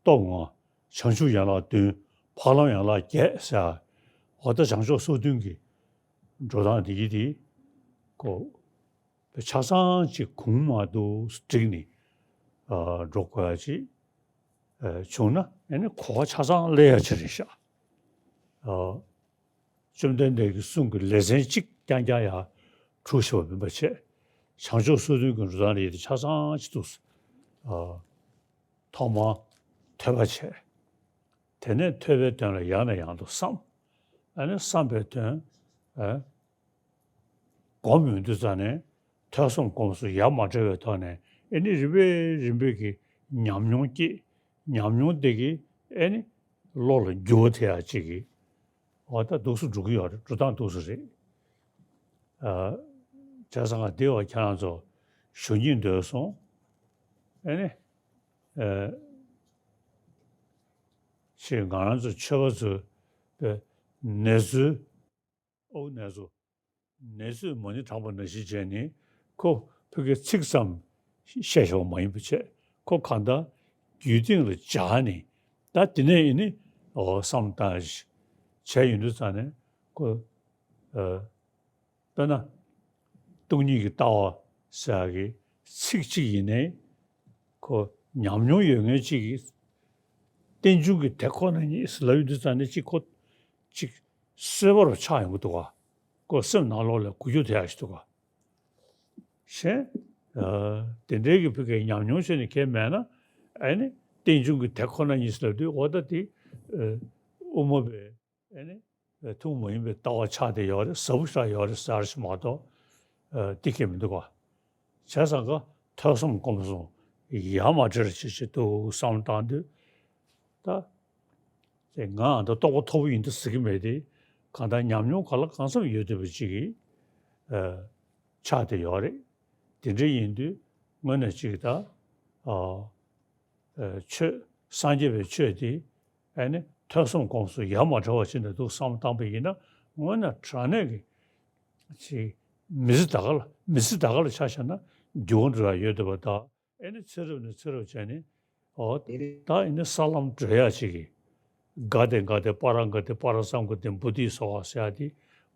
སྟོབས་ལྔ། བྱང་ཆུབ་ཡན་ལག་བདུན། འཕགས་ལམ་ཡན་ལག་བརྒྱད་ཟེར་ཡ། འོ་ད་བྱང་ཕྱོགས་སོ་བདུན་གྱི་འགྲོ་སྟངས་དེ་གི་དེ་ཀོ་ཆ་ཚང་ཅིག་གུང་མ་འདུག་བསྒྲིགས་ནས་ཨ་འགྲོ་དགོས་ཡ་ཅིག་ཨ་བྱུང་ན་ཨེ་ནི་གོ་བ་ཆ་ཚང་སླེབས་ཡ་ཅིག་རེད་ཤག་ཨ་བཅོམ་ལྡན་འདས་ཀྱི་གསུང་གི་ལེ་ཚན་གཅིག་རྐྱང་རྐྱང་ཡ་གྲུ་བཞི་པ་མིན་པ་བྱས། བྱང་ཕྱོགས་སོ་བདུན་གྱི་འགྲོ་སྟངས་ལ་ཡི་དེ་ཆ་ཚང་ཅིག་འདུག་ཨ་ཐོག་མར་ཐོས་པ་བྱས། དེ་ནས་ཐོས་པའི་དོན་ལ་ཡང་ནས་ཡང་དུ་བསམ། ཨ་ནི་བསམ་པའི་དོན་ཨ་སྒོམ་ཡོང་དུས་ཙ་ནས་ཐོས་བསམ་སྒོམ་གསུམ་ཡ་མ་བྲལ་བའི་ཐོག་ནས་ཨེ་ནི་རིམ་པས་རིམ་པས་ཀྱི་ཉམས་མྱོང་སྐྱེས། ཉམས་མྱོང་དེ་གིས་ཨེ་ནི་བློ་ལ་འགྱུར་བ་ཐེབས་ཡ་ཅིག་གིས་འོ་ད་འདུག་སེ་འགྲོ་གི་ཡོད་རེད། འགྲོ་སྟངས་འདུག་སེ་རེད། ཨ་བྱས་ཙང་ང་འདི་བ་ཁྱེད་རང་ཚོ་ཞུ་སྙིང་འདོད་སོང་། ཨེ་ནི་ཨ་ཅིག་ང་རང་ཚོ་ཆོས་པ་ཚོའི་ནེ་ཙོའི་ཨོ་ནེ་ཙོ་ནེ་ཙོས་མ་ཎི་བགྲངས་པ་ནང་བཞིན་བྱས་ནས་ཁོ་ཕ་གིའི་ཚིག་ཙམ་བཤད་བཞག་པ་མ་ཡིན་པ་བྱས། ཁོ་གང་ལྟར་རྒྱུད་སྟེང་ལ་སྦྱར་ནས་ད་དེ་ནས་ཨེ་ནི་འོ་བསམ་བཏང་བྱས་ཡོང་དུས་ཙ་ནས་ཁོ་ཨ་དཔེར་ན་སྟོང་ཉིད་ཀྱི་ལྟ་བ་ཟེར་ཡ་གི་ཚིག་གཅིག་ཡིན་ནའི་ཁོ་ཉམས་མྱོང་ཡོད་མཁན་གཅིག་གིས་རྟེན་འབྱུང་གི་དེ་ཁོ་ན་ཉིད་ལབ་ཡོང་དུས་ཙ་ནས་གཅིག་ཁོ་གཅིག་གསོད་པ་རུ་ཆགས་ཡོང་གི་འདུག་ག་ཁོ་སེམས་ནང་ལོགས་ལ་འགུལ་སྐྱོད་ཐེབས་ཡག་ཞིག་འདུག་ག་གཞན་ཨ་དེ་འདྲའི་གི་ཕ་གིའི་ཉམས་མྱོང་བྱས་ནས་གང་མེད་ན་ཨ་ནི་རྟེན་འབྱུང་གི་དེ་ཁོ་ན་ཉིད་ཟེར་དུས་འོ་ད་དེ་ཨ་དབུ་མ་པའི་ཨ་ནི་ཐུན་མོང་མ་ཡིན་པའི་ལྟ་བ་ཆགས་བསྡད་ཡོད་རེད། ཟབ་པོ་ཞིག་ཡོད་རེད་ཟེར་ཞིག་མ་གཏོགས་ཨ་དེ་གང་མི་འདུག་ག་བྱས་ཙང་ཀ་ཐོས་བསམ་སྒོམ་གསུམ་ཡ་མ་བྲལ་བྱེད་ཀྱི་འདུག་བསམ་བཏང་དུས་ད། དེ་ང་ཨ་ད་རྟོགས་པ་མཐོ་པོ་ཡིན་འདུག་ཟེར་གྱི་མེད་དེ། གང་ལྟར་ཉམས་མྱོང་གང་ལ་གང་འཚམ་ཡོད་བསྡད་པ་ཅིག་གིས་ཨ་ཆགས་བསྡད་ཡོད་རེད། དེ་འདྲ་ཡིན་དུས་དངོས་གནས་ཅིག་ད་ཨ་ཨ་ཆོས་སངས་རྒྱས་པའི་ཆོས་དེ་ཨ་ནི་ཐོས་བསམ་སྒོམ་གསུམ་ཡ་མ་བྲལ་བ་ཅིག་ནས་འདུག་བསམ་བཏང་པ་ཡིན་ན་དངོས་གནས་དྲང་གནས་ཀྱི་ཅིག་མི་ཚེ་ད་ག་ལ་མི་ཚེ་ད་ག་ལ་ཆ་བཞག་ན་འགྱུར་བ་འགྲོ་ཡ་ཡོད་བསྡད་པ་དང་། ཨེ་ནི་ཚེ་རབས་ནས་ཚེ་རབས་བྱས་ནས་འོ་ད་ཨེ་ནི་ས་ལམ་བགྲོད་ཡ་ཅིག་གི་ག་དེ་ག་དེ་པ་ར་ག་དེ་པ་ར་སཾ་ག་དེ་བོ་དྷི་སྭཱ་ཧཱ་ཟེར་ཡ་དེ་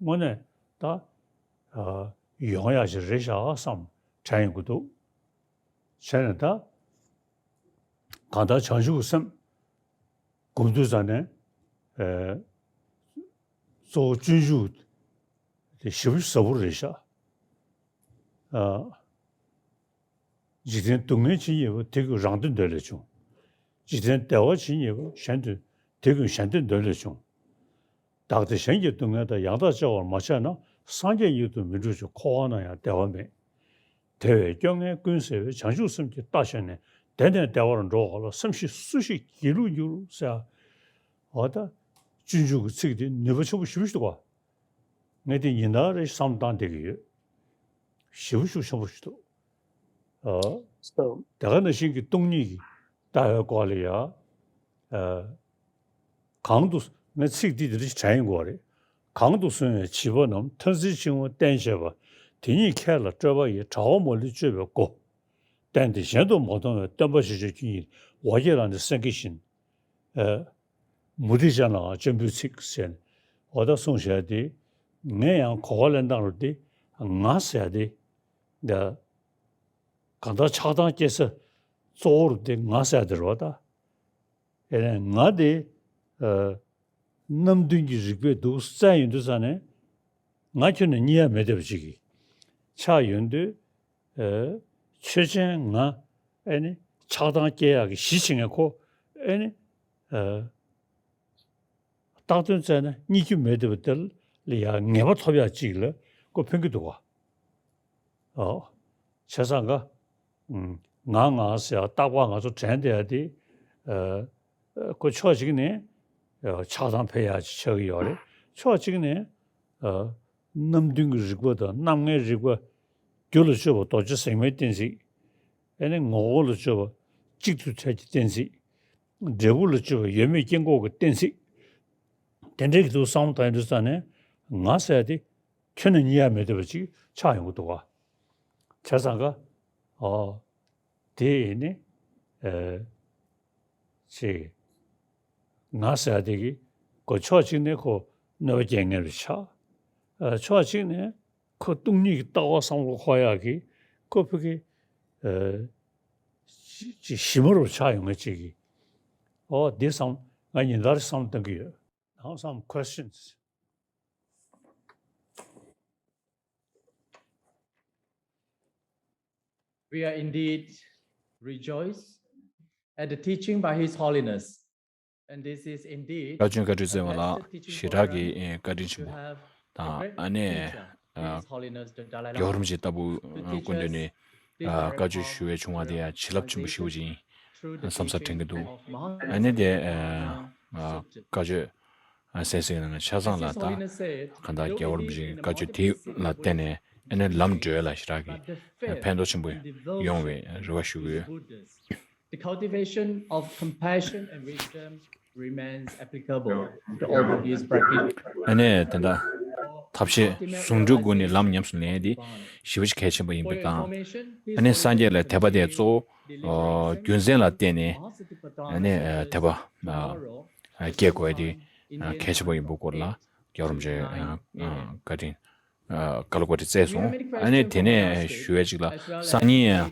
དངོས་གནས་ད་ཨ་ཡོང་ཡ་ཅིག་རེད་ཤག་བསམ་དྲན་ཡོང་གི་འདུག་བྱས་ནས་ད་གང་ལྟར་བྱང་ཆུབ་ཀྱི་སེམས་སྒོམ་དུས་ཙ་ནས་ཨ་གཙོ་བོ་སྤྱོད་འཇུག་དེ་ཞེ་པོ་ཟབ་པོ་རེད་ཤག་ཨ། འཇིག་རྟེན་སྡུག་བསྔལ་ཇི་སྙེད་པ། དེ་ཀུན་རང་དོན་འདོད་ལས་བྱུང་། འཇིག་རྟེན་བདེ་བ་ཇི་སྙེད་པ། གཞན་དོན་དེ་ཀུན་གཞན་དོན་འདོད་ལས་བྱུང་། བདག་བདེ་གཞན་གྱི་སྡུག་བསྔལ་དང་། ཡང་དག་སྐྱེ་བར་མ་བྱས་ན། སངས་རྒྱས་ཉིད་དུ་མི་འགྲུབ་ཅིང་། འཁོར་བ་ན་ཡང་བདེ་བ་མེད། དེ་བས་སྐྱོ་ངལ་ཀུན་སེལ་བའི། བྱང་ཆུབ་སེམས་ཀྱི་རྟ་ཞོན་ནས། དེ་ནས་བདེ་བར་འགྲོ་བ་ལ། སེམས་ཤེས་སུ་ཞིག་སྒྱིད་ལུག་འགྱུར་ཟེར། འོ་ད་སྤྱོད་འཇུག་གི་ཚིག་དེ་ནུས་པ་ཆེན་པོ་ཞེ་པོ་ཞིག་འདུག་ག་ངས་དེ་ཉིན་ལྟར་རེ་བསམ་བཏང་བསྡད་ཀྱི་ཡོད། ཞེ་པོ་ཤུགས་ཆེན་པོ་ཞིག་འདུག་ཨ། སོ། དེ་ག་ནང་བཞིན་གྱི་སྟོང་ཉིད་ཀྱི་ལྟ་བའི་སྐོར་ལ་ཡ། ཨ། གང་དུ་ངས་ཚིག་འདི་འདི་འདྲ་ཞིག་དྲན་ཡོང་གི་ཡོད་རེད། གང་དུ་སོང་བའི་བྱིས་པ་རྣམས། ཐ་ཚིག་ཕྱིང་པོ་བསྟན་བྱེད་པ། དེ་ཉིད་ཁྱེད་ལ་སྤྲོད་པ་ཡིས། གྲགས་པ་མ་ལུས་སྤྱོད་པའི་སྒོ། བསྟན་ཏེ་གཞན་དུ་མ་མཐོང་བའི། སྟོན་པ་ཞེས་བྱ་ཁྱོད་ཉིད། འོ་བརྒྱལ་ལ་ནི་སེང་གེ་བཞིན། ཨ། མུ་སྟེགས་ཅན་ལའང་སྤྱན་འབུལ་ཚིག་ཟེར་ནས་འོ་ད་གསུངས་བཞག་དེ། ངས་ཡང་གོ་བ་ལེན་སྟངས་རུ་དེ་ང་ཟེར་དེ། འདི་གང་ལྟར་ཆགས་སྡང་སྐྱེ་ས་གཙོ་བོ་རུ་དེ་ང་ཟེར་དེ་རེད་པ་ད། ཨེ་ནས་ང་དེ་ཨ་རྣམ་བདུན་གྱི་རིག་པས་འདུག་བཙལ་ཡོང་དུས་ཙ་ནས་ང་ཁྱོན་ནས་རྙེད་ཡ་མེད་བསྡད་པ་ཅིག་གི་ཆགས་ཡོང་དུས། ཨ་ཆོས་ཅན་ང་ཨེ་ནི་ཆགས་སྡང་སྐྱེ་ཡག་གི་གཞི་བྱེད་མཁན་ཁོ་ཨེ་ནི་ ཨ། བཏགས་དོན་བཙལ་ན་རྙེད་རྒྱུ་མེད་བསྡད་པ་དེ་ལ་ཡང་ངེས་པ་ཐོབ་ཡག་ཅིག་ལ་ཁོ་ཕན་གྱི་འདུག་ག། ཨོ། བྱས་ཙང་ཀ། ཨུམ། ང་ང་ཟེར་ཡག་རྟག་པར་ང་ཚོ་དྲན་བསྡད་ཡག་དེ། ཨ། ཁོ་ཕྱོགས་གཅིག་ནས་ཨ་ཆགས་སྡང་འཕེལ་ཡག་ཅིག་ཆགས་ཀྱི་ཡོད་རེད། ཕྱོགས་གཅིག་ནས་ཨ་རྣམ་བདུན་གྱི་རིག་པ་དང་རྣམ་ལྔའི་རིག་པ། རྒྱུ་ལ་དཔྱོད་པ་རྡོ་རྗེ་ཟེགས་མའི་གཏན་ཚིགས། ཨ་ནི་ངོ་བོ་ལ་དཔྱོད་པ་གཅིག་ཏུ་ཐལ་གྱི་གཏན་ཚིགས། འབྲས་བུ་ལ་དཔྱོད་པ་ཡོད་མེད་སྐྱེ་འགོག་གི་གཏན་ཚིགས། དེ་འདྲའི་གི་འདུག་བསམ་བློ་བཏང་ཡོང་དུས་ཙང་ནས་ང་ཟེར་ཡག་དེ་ཁྱོན་ནས་རྙེད་ཡག་མེད་བསྡད་པ་ཅིག་ཆགས་ཡོང་གི་འདུག་ག། བྱས་ཙང་ཀ། ཨོ། དེ་ནི། ཨེ། ཅིག་ང་ཟེར་ཡག་དེ་གི་ཁོ་ཕྱོགས་གཅིག་ནས་ཁོ་གནོད་པ་སྐྱེལ་མཁན་རུ་ཆགས། ཨ། ཕྱོགས་གཅིག་ནས་ཁོ་སྟོང་ཉིད་ཀྱི་ལྟ་བ་བསམ་བློ་འཁོར་ཡག་གི་ཁོ་ཕ་གི། ཨ། ཅིག་ཞིབ་མོ་རུ་ཆགས་ཡོང་མཁན་ཅིག་གི། ཨོ། འདི་བསམ། ང་ཉིན་ལྟར་བསམ་བློ་གཏོང་གི་ཡོད། Now some questions. We are indeed rejoiced at the teaching by His Holiness. And this is indeed བཀའ་བཀའ་དྲིན་བཀའ་དྲིན་བསྩལ་བ་ལ་ཞེ་དྲག་གི་བཀའ་དྲིན་ཆེན་པོ་དང་། ཨ་ནི་རྒྱལ་བ་རིན་པོ་ཆེ་ལྟ་བུ་སྐུ་མདུན་ནས་བཀའ་ཆོས་ཞུ་བའི་བྱུང་བ་དེ་ཡང་བྱིན་རླབས་ཆེན་པོ་ཞེ་པོ་ཅིག་ཡིན་བསམ་ས་དྲན་གྱི་འདུག། ཨ་ནི་དེ་བཀའ་ཆོས་ཨ་གསན་གཟིགས་གནང་མཁན་ཆ་ཚང་ལ་ད་གང་ལྟར་རྒྱལ་བ་རིན་པོ་ཆེའི་བཀའ་ཆོས་དེ་ལ་བརྟེན་ནས་ཨ་ནི་ལམ་འགྲོ་ཡ་ལ་ཞེ་དྲག་གི་ཕན་ཐོགས་ཆེན་པོ་ཡོང་བའི་རེ་བ་ཞུ་གི་ཡོད། The cultivation of compassion and wisdom remains applicable to all Buddhist practitioners. ཨ་ནི་དེ་འདྲ་ཐབས་ཤེས་ཟུང་འབྲེལ་སྒོ་ནས་ལམ་ཉམས་སུ་ལེན་ཡ་དེ་ཞེ་པོ་ཅིག་གལ་ཆེན་པོ་ཡིན་པ་དང་། ཨ་ནི་སངས་རྒྱས་ལ་དད་པ་དེ་གཙོ་བོ་རྒྱུ་མཚན་ལ་བརྟེན་ནས་ཨ་ནི་དད་པ་སྐྱེ་དགོས་ཡ་དེ་གལ་ཆེན་པོ་ཡིན་པའི་སྐོར་ལ་རྒྱལ་བ་རིན་པོ་ཆེ་བཀའ་དྲིན། བཀའ་སློབ་བཀའ་དྲིན་བསྩལ་སོང་། ཨ་ནི་དེ་ནས་ཞུ་ཡ་ཅིག་ལ་སང་ཉིན་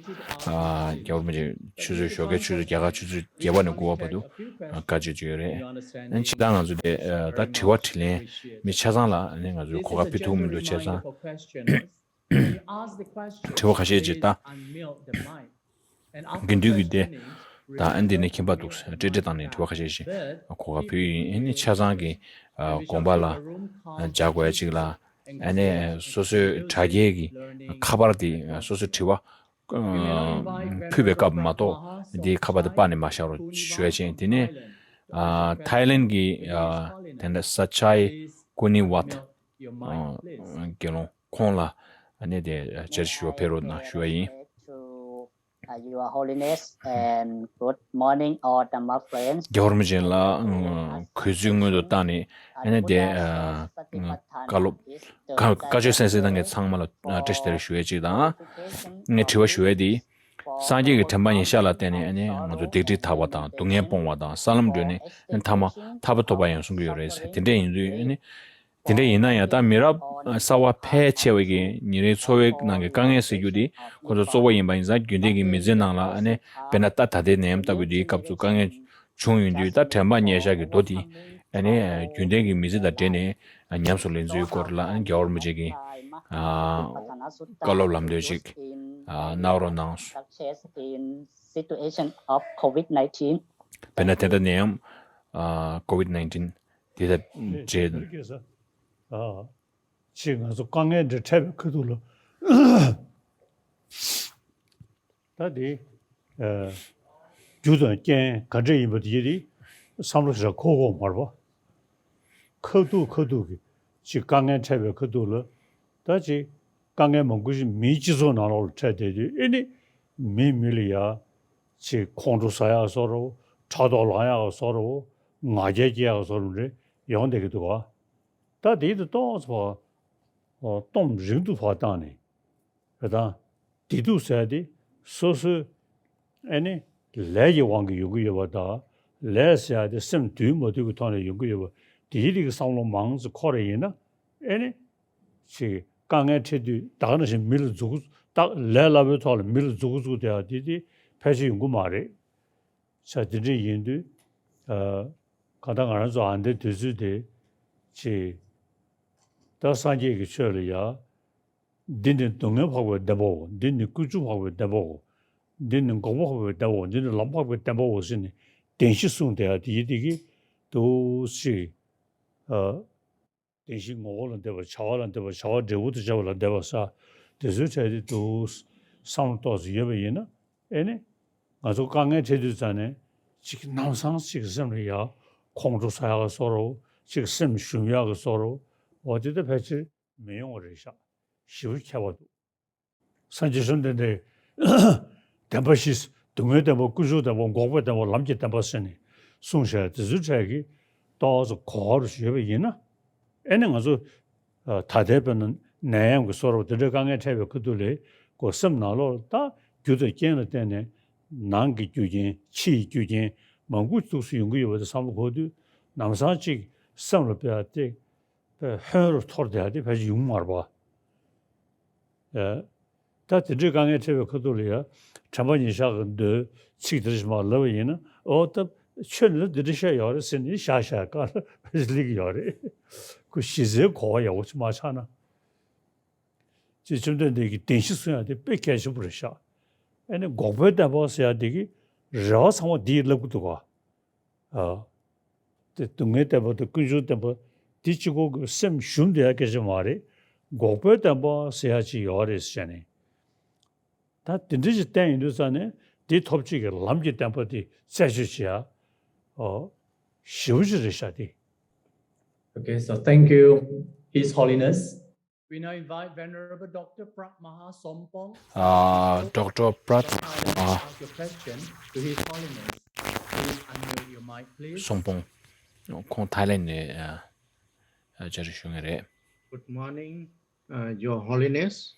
རྒྱལ་བ་རིན་པོ་ཆེ་ཆུ་ཚོད་ཞོགས་ཀའི་ཆུ་ཚོད་བརྒྱ་ཁ་ཆུ་ཚོད་བརྒྱད་པ་ནས་དགུ་པ་བར་དུ་བཀའ་ཆོས་ཅིག་ཡོད་རེད། ཨ་ནི་ཕྱི་ཟླ་ང་ཚོ་དེ་ད་དྲི་བ་དྲིས་ལན་མི་ཆ་ཚང་ལ་ཨ་ནི་ང་ཚོས་གོ་སྐབས་ཕུལ་ཐུབ་མི་འདུག་བྱས་ཙང་དྲི་བ་ཁ་ཤས་ཅིག་ད། དགེ་འདུན་གྱི་སྡེ་དང་ཨ་འདི་ནས་ཁྱིམ་པ་འདུག་སྤྲེལ་སྤྲེལ་བཏང་ནས་དྲི་བ་ཁ་ཤས་ཤིག་གོ་སྐབས་ཕུལ་ཡིན། ཨ་ནི་ཆ་ཚང་གི་དགོངས་པ་ལ་འཇགས་དགོས་ཡ་ཅིག་ལ་ཨ་ནི་སོ་སོའི་དྲ་རྒྱའི་གི་ཁ་པར་དེ་སོ་སོའི་དྲི་བ་ཕུལ་བའི་སྐབས་མ་གཏོགས་དེའི་ཁ་པར་དེ་སྤར་ནས་མ་བཞག་རོགས་ཞུ་ཡ་བྱས། དེ་ནས་ཐའི་ལན་གི་དེ་འདྲ་ས་ཆའི་ཀུ་ནི་ཝཱད་དགེ་སློང་ཁོང་ལ་ཨ་ནི་དེ་བཅར་ཞུ་བ་ཕེབས་རོགས་གནང་ཞུ་བ་ཡིན། Uh, Your Holiness and good morning, all Dhamma friends. རྒྱལ་བ་རིན་པོ་ཆེ་ལ་གུས་བརྩི་སྔོན་དུ་བཏང་ནས་ཨ་ནི་དེ་བཀའ་སློབ་བཀའ་བཀའ་ཆོས་གསན་གཟིགས་གནང་མཁན་ཚང་མ་ལ་བཀྲ་ཤིས་བདེ་ལེགས་ཞུ་ཡས་ཅིག་དང་། ངས་དྲི་བ་ཞུ་ཡས་དེ། སངས་རྒྱས་ཀྱི་དྲན་པ་ཉེར་བཞག་ལ་བརྟེན་ནས་ཨ་ནི་ང་ཚོ་སྡིག་སྒྲིབ་དག་པ་དང་སྡུག་བསྔལ་སྤོང་བ་དང་ས་ལམ་བགྲོད་ནས་ཨ་ནི་ཐ་མ་ཐར་པ་ཐོབ་པ་ཡང་གསུང་གི་ཡོད་རེད་ཟེར། དེ་འདྲ་ཡིན་དུས་ཨ་ནི། དེ་འདྲ་ཡིན་ན་ཡང་ད་མི་རབས་གསར་བ་ཕལ་ཆེ་བའི་གི་ཉིན་རེའི་འཚོ་བའི་ནང་གི་དཀའ་ངལ་སེལ་རྒྱུ་དེ་ཁོ་ཚོ་གཙོ་བོ་ཡིན་པ་ཡིན་ཙང་རྒྱུན་ལྡན་གྱི་མི་ཚེའི་ནང་ལ་ཨ་ནི་དཔེར་ན་ད་ད་ལྟའི་ནད་ཡམས་ལྟ་བུའི་དེའི་སྐབས་སུ་དཀའ་ངལ་བྱུང་ཡོང་དུས་ད་དྲན་པ་ཉེར་བཞག་གི་མདོ་དེ་ཨ་ནི་རྒྱུན་ལྡན་གྱི་མི་ཚེ་དང་འབྲེལ་ནས་ཉམས་སུ་ལེན་ཚུལ་སྐོར་ལ་ཨ་ནི་རྒྱལ་བ་རིན་པོ་ཆེ་གིས་བཀའ་སློབ་ལམ་སྟོན་ཅིག་གནང་རོགས་གནང་། Success in situation of COVID nineteen. དཔེར་ན་དེ་འདྲ་ནད་ཡམས་COVID nineteen དེ་དང་འབྲེལ། ཨ། ཅིག་ང་ཚོ་དཀའ་ངལ་འདྲ་འཕྲད་པའི་ཁ་ཐུག་ལ། ད་དེ། ཨ། རྒྱུ་དང་རྐྱེན་ག་འདྲ་ཡིན་པ་དེ་དེ་བསམ་བློ་ཞིག་འཁོར་དགོས་མ་རེད་པ། ཁ་ཐུག་ཁ་ཐུག་གི་ཅིག་དཀའ་ངལ་འཕྲད་པའི་ཁ་ཐུག་ལ། ད་ཅིག་དཀའ་ངལ་མང་པོ་ཞིག་མིའི་སྤྱི་ཚོགས་ནང་ལོགས་ལ་འཕྲད་བསྡད་དུས་ཨེ་ནི་མི་མི་ལ་ཡ་ཅིག་ཁོང་ཁྲོ་ཟ་ཡག་བཟོ་འདྲ་བོ། ཕྲག་དོག་ལངས་ཡག་བཟོ་འདྲ་བོ། ང་རྒྱལ་སྐྱེ་ཡག་བཟོ་འདྲ་བོ་རེ་ཡོང་བསྡད་ཀྱི་འདུག་ག། ད་དེ་དེ་ཏོག་ཙམ་ཕར་སྟོབས་རིང་དུ་ཕར་བཏང་ནས། རེད་དང་། བདེ་སྡུག་ཟེར་ཡ་དེ་སོ་སོའི་ཨེ་ནི་ལས་ཀྱི་དབང་གིས་ཡོང་གི་ཡོད་པ་དང་། ལས་ཟེར་ཡ་དེ་སེམས་འདུལ་མ་འདུལ་གྱི་ཐོག་ནས་ཡོང་གི་ཡོད་པ། དེའི་རིགས་ཀྱི་བསམ་བློ་མང་ཙམ་འཁོར་རེ་ཡིན་ན་ཨེ་ནི་ཅིག་དཀའ་ངལ་འཕྲད་དུས་ད་ག་ནང་བཞིན་མི་ལ་མཛུབ་གུ་ད་ལས་སླ་པོའི་ཐོག་ལ་མི་ལ་མཛུབ་གུ་བཙུགས་བསྡད་ཡ་དེ་དེ་ཕལ་ཆེར་ཡོང་གི་མ་རེད། ས་དེ་འདྲ་ཡིན་དུས། ཨ། གང་ལྟར་ང་རང་ཚོ་ཨ་འདའི་དུས་ཚོད་དེ་ཅིག་ད་སངས་རྒྱས་ཀྱི་ཆོས་ལ་ཡ། འདི་ནི་སྡུག་བསྔལ་འཕགས་པའི་བདེན་པའོ། འདི་ནི་ཀུན་འབྱུང་འཕགས་པའི་བདེན་པའོ། འདི་ནི་འགོག་པ་འཕགས་པའི་བདེན་པའོ། འདི་ནི་ལམ་འཕགས་པའི་བདེན་པའོ་ཟེར་ནས་ བདེན་བཞི་གསུངས་བསྡད་ཡ་དེ་ཡི་དེ་གི་འདུག་ཅིག་ཨ། བདེན་བཞིའི་ངོ་བོ་ལ་འདོད་པ། བྱ་བ་ལ་འདོད་པ། བྱ་བ་འབྲས་བུ་དང་བཅས་པ་ལ་འདོད་པ་ཟེར་དེ་ཚོའི་གྲས་དེ་འདུག་བསམ་བློ་ཏོག་ཙམ་ཡོད་པ་ཡིན་ན། ཨེ་ནི་ང་ཚོ་དཀའ་ངལ་འཕྲད་དུས་ཙང་ནས་ཅིག་ལམ་སང་ཅིག་སེམས་ལ་ཡ་ཁོང་ཁྲོ་ཟ་ཡག་གི་བཟོ་འདྲ་བོ། ཅིག་སེམས་ཞུམ་ཡག་གི་བཟོ་འདྲ་བོ། འོ་དེ་ད་ཕལ་ཆེར་མི་ཡོང་བ་རེད་ཤག་ཞེ་པོ་ཁྱད་པར་འདུག་སངས་རྒྱས་བཅོམ་ལྡན་འདས་བདེན་པ་བཞི། སྡུག་བསྔལ་བདེན་པ། ཀུན་འབྱུང་བདེན་པ། འགོག་པའི་བདེན་པ། ལམ་གྱི་བདེན་པ་ཟེར་ནས་གསུངས་བཞག་དེ་ཚོའི་གྲས་ཀྱི་ཏོག་ཙམ་གོ་བ་རུ་ཡོད་པ་ཡིན་ན། ཨེ་ནི་ང་ཚོ་ད་ལྟའི་དཔེར་ན་ནད་ཡམས་ཀྱི་བཟོ་འདྲ་བོ་དེ་འདྲའི་དཀའ་ངལ་འཕྲད་པའི་ཁ་ཐུག་ལ་ཁོ་སེམས་ནང་ལོགས་ལ་ད་རྒྱུ་དང་རྐྱེན་ལ་བརྟེན་ནས་ནང་གི་རྒྱུ་རྐྱེན་ཕྱི་ཡི་རྒྱུ་རྐྱེན་མང་པོ་འདུག་སེ་ཡོང་གི་ཡོད་པ་དེ་བསམ་བློ་འཁོར་དུས་ལམ་སང་ཅིག་སེམས་ལ་དཔེ་ཡ་དེ། ཧོན་རུ་འཐོར་བསྡད་ཡ་དེ་ཕལ་ཆེར་ཡོང་མ་རེད་པ། ཨེ། ད་དེ་འདྲའི་དཀའ་ངལ་འཕྲད་པའི་ཁ་ཐུག་ལ་ཡ། དྲན་པ་ཉེར་བཞག་གི་མདོའི་ཚིག་དེ་རེ་ཞིག་མར་ལབ་པ་ཡིན་ན། ཨོ་ད་ཆོས་ནི་འདི་འདྲ་བཤད་ཡོད་རེད་ཟེར་ནས་བཞག་བཞག་ག་ལ་སླེབས་ཀྱི་ཡོད་རེད། ཁོ་གཞི་རྩའི་གོ་བ་ཡག་པོ་ཅིག་མ་ཆགས་ན། ཅེས་བཅོམ་ལྡན་འདས་ཀྱིས་བདེན་བཞི་གསུང་ཡ་དེ་དཔེ་གལ་ཆེན་པོ་རེད་ཤག་ཨེ་ནི་འགོག་པའི་བདེན་པ་ཟེར་ཡ་དེ་གི་རེ་བ་ཚང་མ་འདིས་ལབ་ཀྱི་འདུག་ག་ཨ། དེ་སྡུག་བསྔལ་བདེན་པ་དང་ཀུན་འབྱུང་བདེན་པ་འདི་གཅིག་པོ་གི་སེམས་ཞུམ་བསྡད་ཡ་སྐད་ཆ་མ་རེད། འགོག་པའི་བདེན་པ་ཟེར་ཡ་ཅིག་ཡོད་རེད་ཟེར་ནས། ད་དེ་འདྲ་ཞིག་བསྟན་ཡོང་དུས་ཙང་ནས་འདི་ཐོབ་བྱེད་ཀྱི་ལམ་གྱི་བདེན་པ་འདི་རྩད་གཅོད་བྱེད་ཡ། ཨོ། ཞེ་པོ་ཅིག་རེད་ཤག་དེ། Okay, so thank you, His Holiness. We now invite Venerable Doctor Pragmaha Sompong. ཨ། Doctor Pragmaha Sompong. ཁོང་ཐའི་ལེན་ནས་ཨ། ཨ། བཅར་འདྲི་ཞུ་མཁན་རེད། Good morning, uh, Your Holiness.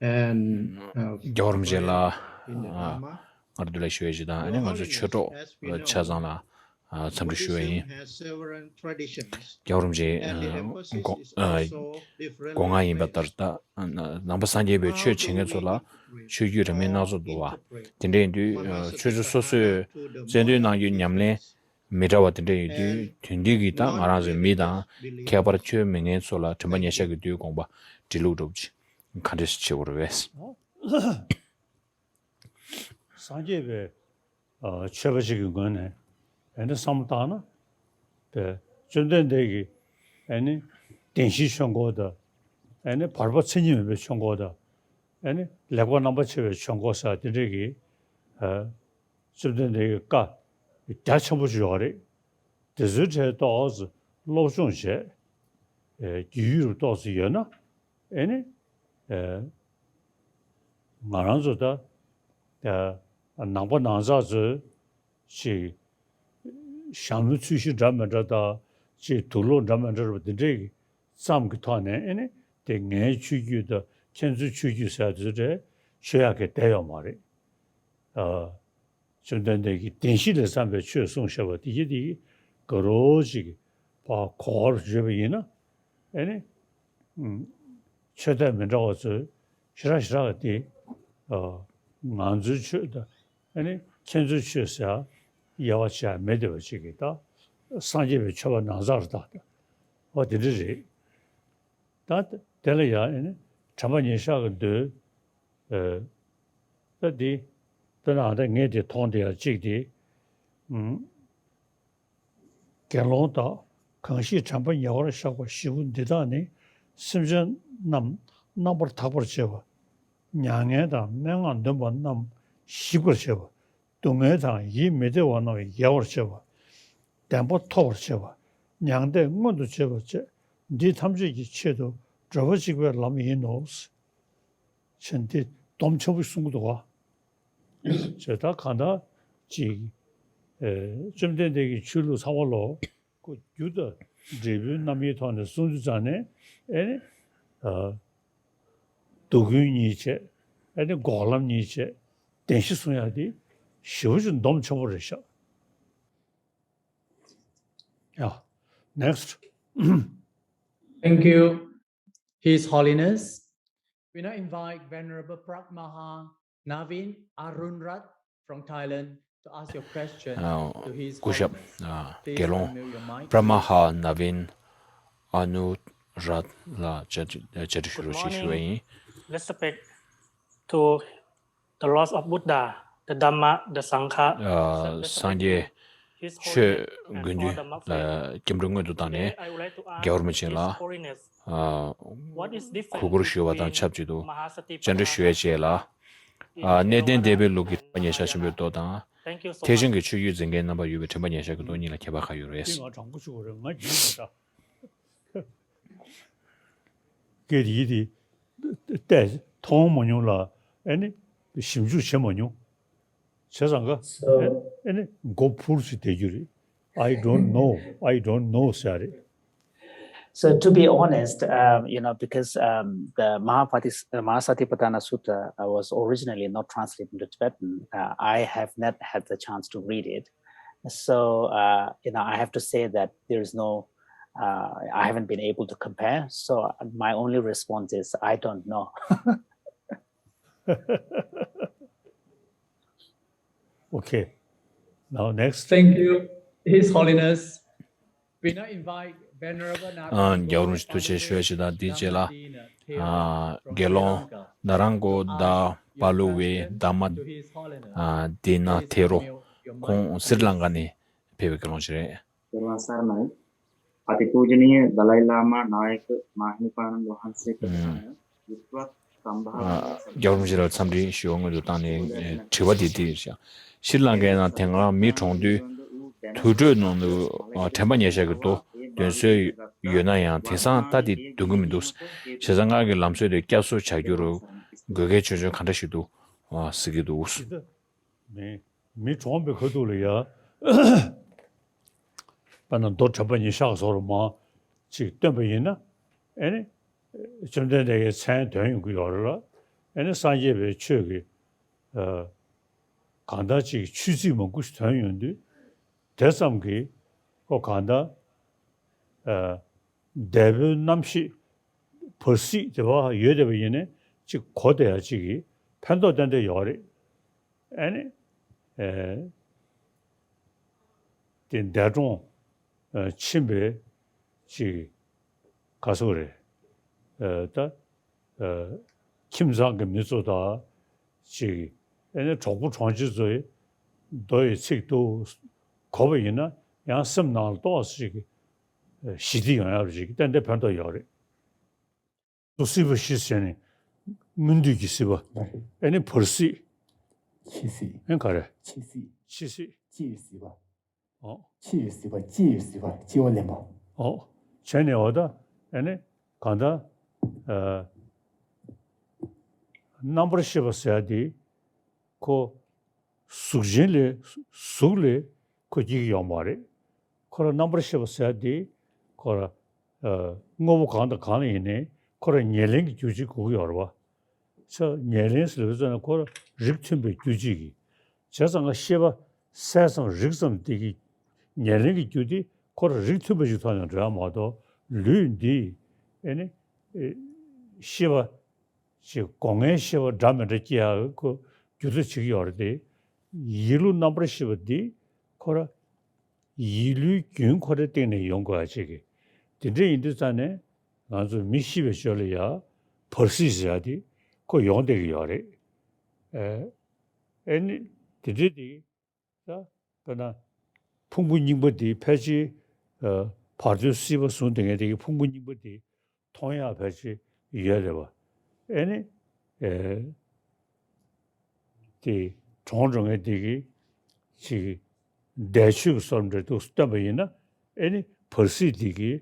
And, uh, རྒྱལ་བ་རིན་པོ་ཆེ་ལ། ཨ། སྔར་བདེ་ལེགས་ཞུ་ཡ་ཞིག་དང་། ཨ་ནི་ང་ཚོ་ཆོས་གྲོགས་ཆ་ཚང་ལ། ཨ། འཚམས་འདྲི་ཞུ་བ་ཡིན། རྒྱལ་བ་རིན་པོ་ཆེ། ཨ། སྒོ་ཨ། སྒོ་ང་ཡིན་པ་ལྟར་ད་ནང་པ་སངས་རྒྱས་པའི་ཆོས་བྱེད་མཁན་ཚོ་ལ་ཆོས་བརྒྱུད་རིས་མེད་སྣ་ཚོགས་འདུག་པ། དེ་འདྲ་ཡིན་དུས་ཆོས་ཆོས་སོ་སོས་རྩལ་འདོན་གནང་རྒྱུའི་ཉམས་ལེན་མི་འདྲ་བ་དེ་འདྲ་ཡོད་དུས། དེང་དུས་ཀྱི་ད་ང་རང་ཚོའི་མི་དང་ཁྱད་པར་ཆོས་མེད་མཁན་ཚོ་ལ་དྲན་པ་ཉེར་བཞག་གི་བསྡུས་དགོངས་པ་འདྲི་ལུགས་འདྲ་བོ་ཅིག་ག་འདྲ་ཞིག་བྱེད་དགོས་རེད་པས། སངས་རྒྱས་པའི་ཨ། ཆོས་པ་ཞིག་གི་ངོས་ནས་ཨ་ནི་བསམ་བློ་བཏང་ན། དེ་བཅོམ་ལྡན་འདས་ཀྱིས་ཨ་ནི་བདེན་བཞིའི་ཆོས་འཁོར་དང་། ཨ་ནི་བར་པ་མཚན་ཉིད་མེད་པའི་ཆོས་འཁོར་དང་། ཨ་ནི་ལེགས་པར་རྣམ་པར་ཕྱེ་བའི་ཆོས་འཁོར་ཟེར་དེ་འདྲས་ཀྱི་ཨ། བཅོམ་ལྡན་འདས་ཀྱི་བཀའ་རྒྱ་ཆེན་པོ་ཞིག་ཡོད་རེད། དེ་ཚོའི་གྲས་ཏོག་ཙམ་སློབ་སྦྱོང་བྱས། ཨེ། རྒྱུས་ཡོད་ཏོག་ཙམ་ཡོད་ན། ཨེ་ནི། ཨེ། ང་རང་ཚོ་ད། ཨེ། ནང་པ་ནང་ཚགས་ཚོས་ཅིག་ཞྭ་མོའི་ཚོས་གཞི་འདྲ་མི་འདྲ་དང་། ཅིག་དུག་ལོག་འདྲ་མི་འདྲ་རེད་པ། འདི་འདྲའི་ཙམ་གྱི་ཐོག་ནས། ཨེ་ནི་དེ་ངའི་ཆོས་བརྒྱུད་དང་ཁྱེད་ཚོའི་ཆོས་བརྒྱུད་ཟེར་དེ་ཚོ་རེད་ཆོས་ཡག་གི་བསྡད་ཡོད་མ་རེད། ཨ། བཅོམ་ལྡན་འདས་ཀྱིས་བདེན་བཞི་ལས་བརྩམས་པའི་ཆོས་གསུངས་བཞག་པ་དེ་གྱིས་དེ་གི་ག་རོ་ཅིག་ཕར་གོ་བར་བརྗོད་པ་ཡིན་ན། ཨེ་ནི། ཨུམ། ཆོས་དད་མི་འདྲ་བ་ཚོས་ཞེ་དྲག་ཞེ་དྲག་གི་དེ། ཨ། ང་ཚོའི་ཆོས་དང་ཨེ་ནི་ཁྱེད་ཚོའི་ཆོས་ཟེར་དབྱེ་བ་ཕྱེ་ཡ་མེད་བསྡད་པ་ཅིག་གི། ད་སངས་རྒྱས་པའི་ཆོས་པ་ནང་ཚགས་རེད། ད་འོ་དེ་འདྲ་རེད། ད་དེ་ལ་ཡང་ཨེ་ནི་དྲན་པ་ཉེར་བཞག་གི་མདོའི། ཨེ། ད་འདི། དཔེར་ན་ཨ། ད་ངས་དེ་མཐོང་བསྡད་ཡ་གཅིག་དེ། ཨུམ། དགེ་སློང་དག། གང་ཞིག་དྲན་པ་ཉེ་བར་བཞག་པ་བཞི་པོ་འདི་དག་ནི། སེམས་ཅན་རྣམས་རྣམ་པར་དག་པར་བྱེད་པ། མྱ་ངན་དང་སྨྲེ་སྔགས་འདོན་པ་རྣམས་ཞིག་པར་བྱེད་པ། སྡུག་བསྔལ་དང་ཡིད་མི་བདེ་བ་རྣམས་ཡལ་བར་བྱེད་པ། བདེན་པ་ཐོབ་པར་བྱེད་པ། མྱང་འདས་མངོན་དུ་བྱེད་པ་བཅས་འདི་ཐམས་ཅད་ཀྱི་ཆེད་དུ་བགྲོད་པ་གཅིག་པའི་ལམ་ཡིན་ནོ། ཅེས་འདི་སྡོམ་ཆེན་པོ་གསུང་གི་འདུག་ག་ཅེས་ད་གང་ལྟར་ཅིག་ཨེ། བཅོམ་ལྡན་འདས་ཀྱི་ཆོས་ལུགས་ཚང་མ་ལོ། ཁོ་རྒྱུ་དང་འབྲས་བུའི་རྣམ་དབྱེའི་ཐོག་ནས་གསུང་དུས་ཙང་ནས། ཨེ་ནི། ཨ། སྡུག་ཀུན་གཉིས་བྱས། ཨེ་ནི་འགོག་ལམ་གཉིས་བྱས། བདེན་བཞི་གསུང་ཡ་དེ་ཞེ་པོ་ཅིག་སྡོམ་ཆེན་པོ་རེད་ཤག Yeah. Next. Thank you, His Holiness. We now invite Venerable Pragmaha Navin Arunrat from Thailand to ask your question to His Holiness. Please unmute your mic. Pragmaha Navin Arunrat ལ་བཅར་འདྲི་ཞུ་རོགས་ཞེས་ཞུ་བ་ཡིན། Respect to the Lord of Buddha, the Dhamma, the Sangha. ཨ། སངས་རྒྱས་ ཆོས་དགེ་འདུན་ལ་སྐྱབས་འགྲོ་སྔོན་དུ་བཏང་ནས་རྒྱལ་བ་རིན་པོ་ཆེ་ལ་གུས་བཀུར་ཞུ་བ་དང་ཆབས་ཅིག་ཏུ་བཅར་འདྲི་ཞུ་ཡས་བཅས་ལ། གནས་བརྟན་སྡེ་པའི་ལུགས་ཀྱི་དྲན་པ་ཉེར་བཞག་ཆེན་པོའི་མདོ་དང་། ཐེག་ཆེན་གྱི་ཆོས་བརྒྱུད་འཛིན་མཁན་རྣམ་པར་ཡོད་པའི་དྲན་པ་ཉེར་བཞག་གི་མདོ་གཉིས་ལ་ཁྱད་པར་ག་ཡོད་རེད། ང་དྲང་པོ་ཞུ་བ་རེད། ང་རྒྱུས་མེད་ད། སྐད་ཡིག་དེ་བལྟས་མཐོང་མ་མྱོང་ལ། ཨ་ནི་ཞིབ་འཇུག་བྱེད་མ་མྱོང་། བྱས་ཙང་ཀ་ཨ་ནི་མགོ་འཕུར་ཞིག་བསྡད་རྒྱུ་རེད། I don't know, I don't know ཟེར་རེད། So to be honest, um, you know, because um, the Mahapati, uh, Mahasatipatthana Sutta uh, was originally not translated into Tibetan, uh, I have not had the chance to read it. So, uh, you know, I have to say that there is no, uh, I haven't been able to compare. So my only response is, I don't know. Okay. Now next. Thank you, His Holiness. We now invite Venerable Naga རྒྱལ་བ་རིན་པོ་ཆེ་ཐུགས་རྗེ་ཆེ་ཞུ་ཡ་ཞིག་དང་། དེའི་རྗེས་ལ་དགེ་སློང་ན་རང་གོ་དཱ་པ་ལུ་ཝེ་དྷརྨ་དྷི་ན་ཐེ་རོ། ཁོང་སི་རི་ལང་ཀ་ནས་ཕེབས་པའི་དགེ་སློང་ཞིག་རེད། तेरवा सरनाई। अति पूजनीय दलाई लामा नायक माहिनीपानंद वहांसे कथाया विद्वत संभावना རྒྱལ་བ་རིན་པོ་ཆེ་ལ་འཚམས་འདྲི་ཞུ་བ་སྔོན་དུ་བཏང་ནས། དྲི་བ་འདི་འདི་ཞིག་ཤྲི་ལང་ཀའི་ནང་དེ་སྔ་མི་གྲོངས་དུས་དུར་ཁྲོད་ནང་དུ་དྲན་པ་ཉེར་བཞག་གི་མདོ་འདོན་སྲོལ་ཡོད་ན་ཡང་དེང་སང་ད་དེ་འདོན་གྱི་མི་འདུག་བྱས་ཙང་སྔར་གྱི་ལམ་སྲོལ་དེ་བསྐྱར་གསོ་བྱ་རྒྱུར་དགོས་གལ་ཆུང་ཆུང་ག་འདྲ་ཞིག་འདུག་ཟེར་གྱི་འདུག་མི་མི་གྲོངས་པའི་ཁ་ཐུག་ལ་ཡ། དཔེར་ན་མདོ་དྲན་པ་ཉེར་བཞག་སོགས་ལ་མར་ཅིག་བཏོན་པ་ཡིན་ན། ཨེ་ནི། བཅོམ་ལྡན་འདས་ཀྱི་མཚན་ཐོན་ཡོང་གི་ཡོད་རེད་ལ། ཨེ་ནི་སངས་རྒྱས་པའི་ཆོས་ཀྱི། ཨ། གང་ལྟར་ཅིག་ཆོས་ཚིག་མང་པོ་ཞིག་ཐོན་ཡོང་དུས། དེ་ཙམ་གྱིས་ཁོ་གང་ལྟར། ཨ། འདས་པའི་རྣམ་ཤེས་བར་སྲིད་དེ་བ་ཡོད་བསྡད་པ་ཡིན་ནའི་ཅིག་གོ་བསྡད་ཡ་ཅིག་གིས་ཕན་ཐོགས་ཏན་ཏན་ཡོད་རེད། ཨ་ནི། ཨེ། དེ་འདས་གྲོངས་ཨ་ཕྱིན་པའི་ཅིག་ག་ཟེར་རེད། ཨ། ད་ཨ་ཁྱིམ་ཚང་གི་མི་ཚོ་དང་ཅིག་ཨ་ནི་གྲོགས་པོ་གྲོང་ཁྱེར་ཚོའི་མདོ་ཡི་ཚིག་ཏུ་གོ་བ་ཡིན་ན་ཡང་སེམས་ནང་ལ་ཏོག་ཙམ་ཅིག་ཞི་བདེ་ཡོང་ཡག་ཅིག་ཏན་ཏན་ཕན་ཐོགས་ཡོད་རེད། སོ་སྲིད་པ་བཞི་ཟེར་ནས་སྔོན་དུས་ཀྱི་སྲིད་པ། ཨེ་ནི་བར་སྲིད། འཆི་སྲིད། ཨེ་ག་རེ། འཆི་སྲིད། འཆི་སྲིད། སྐྱེ་བའི་སྲིད་པ། ཨོ། འཆི་བའི་སྲིད་པ། སྐྱེ་བའི་སྲིད་པ། སྐྱེ་བ་ལེན་པ། ཨོ། བྱས་ནས་འོ་ད་ཨེ་ནི་གང་ལྟར། ཨ། རྣམ་པར་ཤེས་པ་ཟེར་ཡ་དེ་ཁོ། གཟུགས་ཅན་ལས་གཟུགས་ལས་ཁོ་སྐྱེ་གི་ཡོད་མ་རེད། ཁོ་རང་རྣམ་པར་ཤེས་པ་ཟེར་ཡ་དེ་ཁོ་རང་ཨ་དངོས་པོ་གང་དང་གང་ལ་ཡིན་ནའི་ཁོ་རང་ཉེར་ལེན་གྱི་རྒྱུ་ཅིག་དགོས་ཀྱི་ཡོད་རེད་བ། ས་ཉེར་ལེན་ཟེར་བའི་ཚེ་ན་ཁོ་རང་རིགས་མཐུན་པའི་རྒྱུ་ཅིག་གིས། བྱས་ཙང་ང་ཤེས་པ་གསལ་ཙམ་རིག་ཙམ་དེ་གི་ཉེར་ལེན་གྱི་རྒྱུ་དེ་ཁོ་རང་རིགས་མཐུན་པ་ཞིག་ཐོག་ནས་འགྲོ་ཡ་མ་གཏོགས་ལུས་འདི་ཨེ་ནི་ཨེ་ཤེས་པ། ཅིག་སྒོ་ལྔའི་ཤེས་པ་འདྲ་མི་འདྲ་སྐྱེ་ཡག་གི་ཁོ་རྒྱུ་མཚན་བྱེད་ཀྱི་ཡོད་རེད་དེ། ཡིད་བློ་རྣམ་པར་ཤེས་པ་འདི་ཁོ་ར་ཡིད་བློའི་རྒྱུན་ཁོ་རའི་སྟེང་ནས་ཡོང་དགོས་ཡ་ཅིག་གི། དེ་འདྲ་ཡིན་དུས་ཙང་ནས་ང་ཚོ་མི་ཤི་བའི་ཆོས་ལ་ཡ་བར་སྲིད་ཟེར་ཡ་དེ་ཁོ་ཡོང་བསྡད་ཀྱི་ཡོད་རེད། ཨེ་ཨེ་ནི་དེ་འདྲའི་དེ། ད་དཔེར་ན་ཕུང་པོ་རྙིང་པ་འདི་ཕལ་ཆེར་ཨ་བར་དོའི་སྲིད་པ་བཟུང་བསྡད་མཁན་དེ་གི་ཕུང་པོ་རྙིང་པ་འདི་མཐོང་ཡག་ཕལ་ཆེར་ཡོད་རེད་བ། ཨེ་ནི་ཨེ་དེ་གྲོངས་འགྲོ་མཁན་དེ་གི་ཅིག་འདས་མཆོད་ཀྱི་བཟོ་འདྲ་འདུག་སྟོན་པ་ཡིན་ན། ཨེ་ནི་བར་སྲིད་འདི་གི་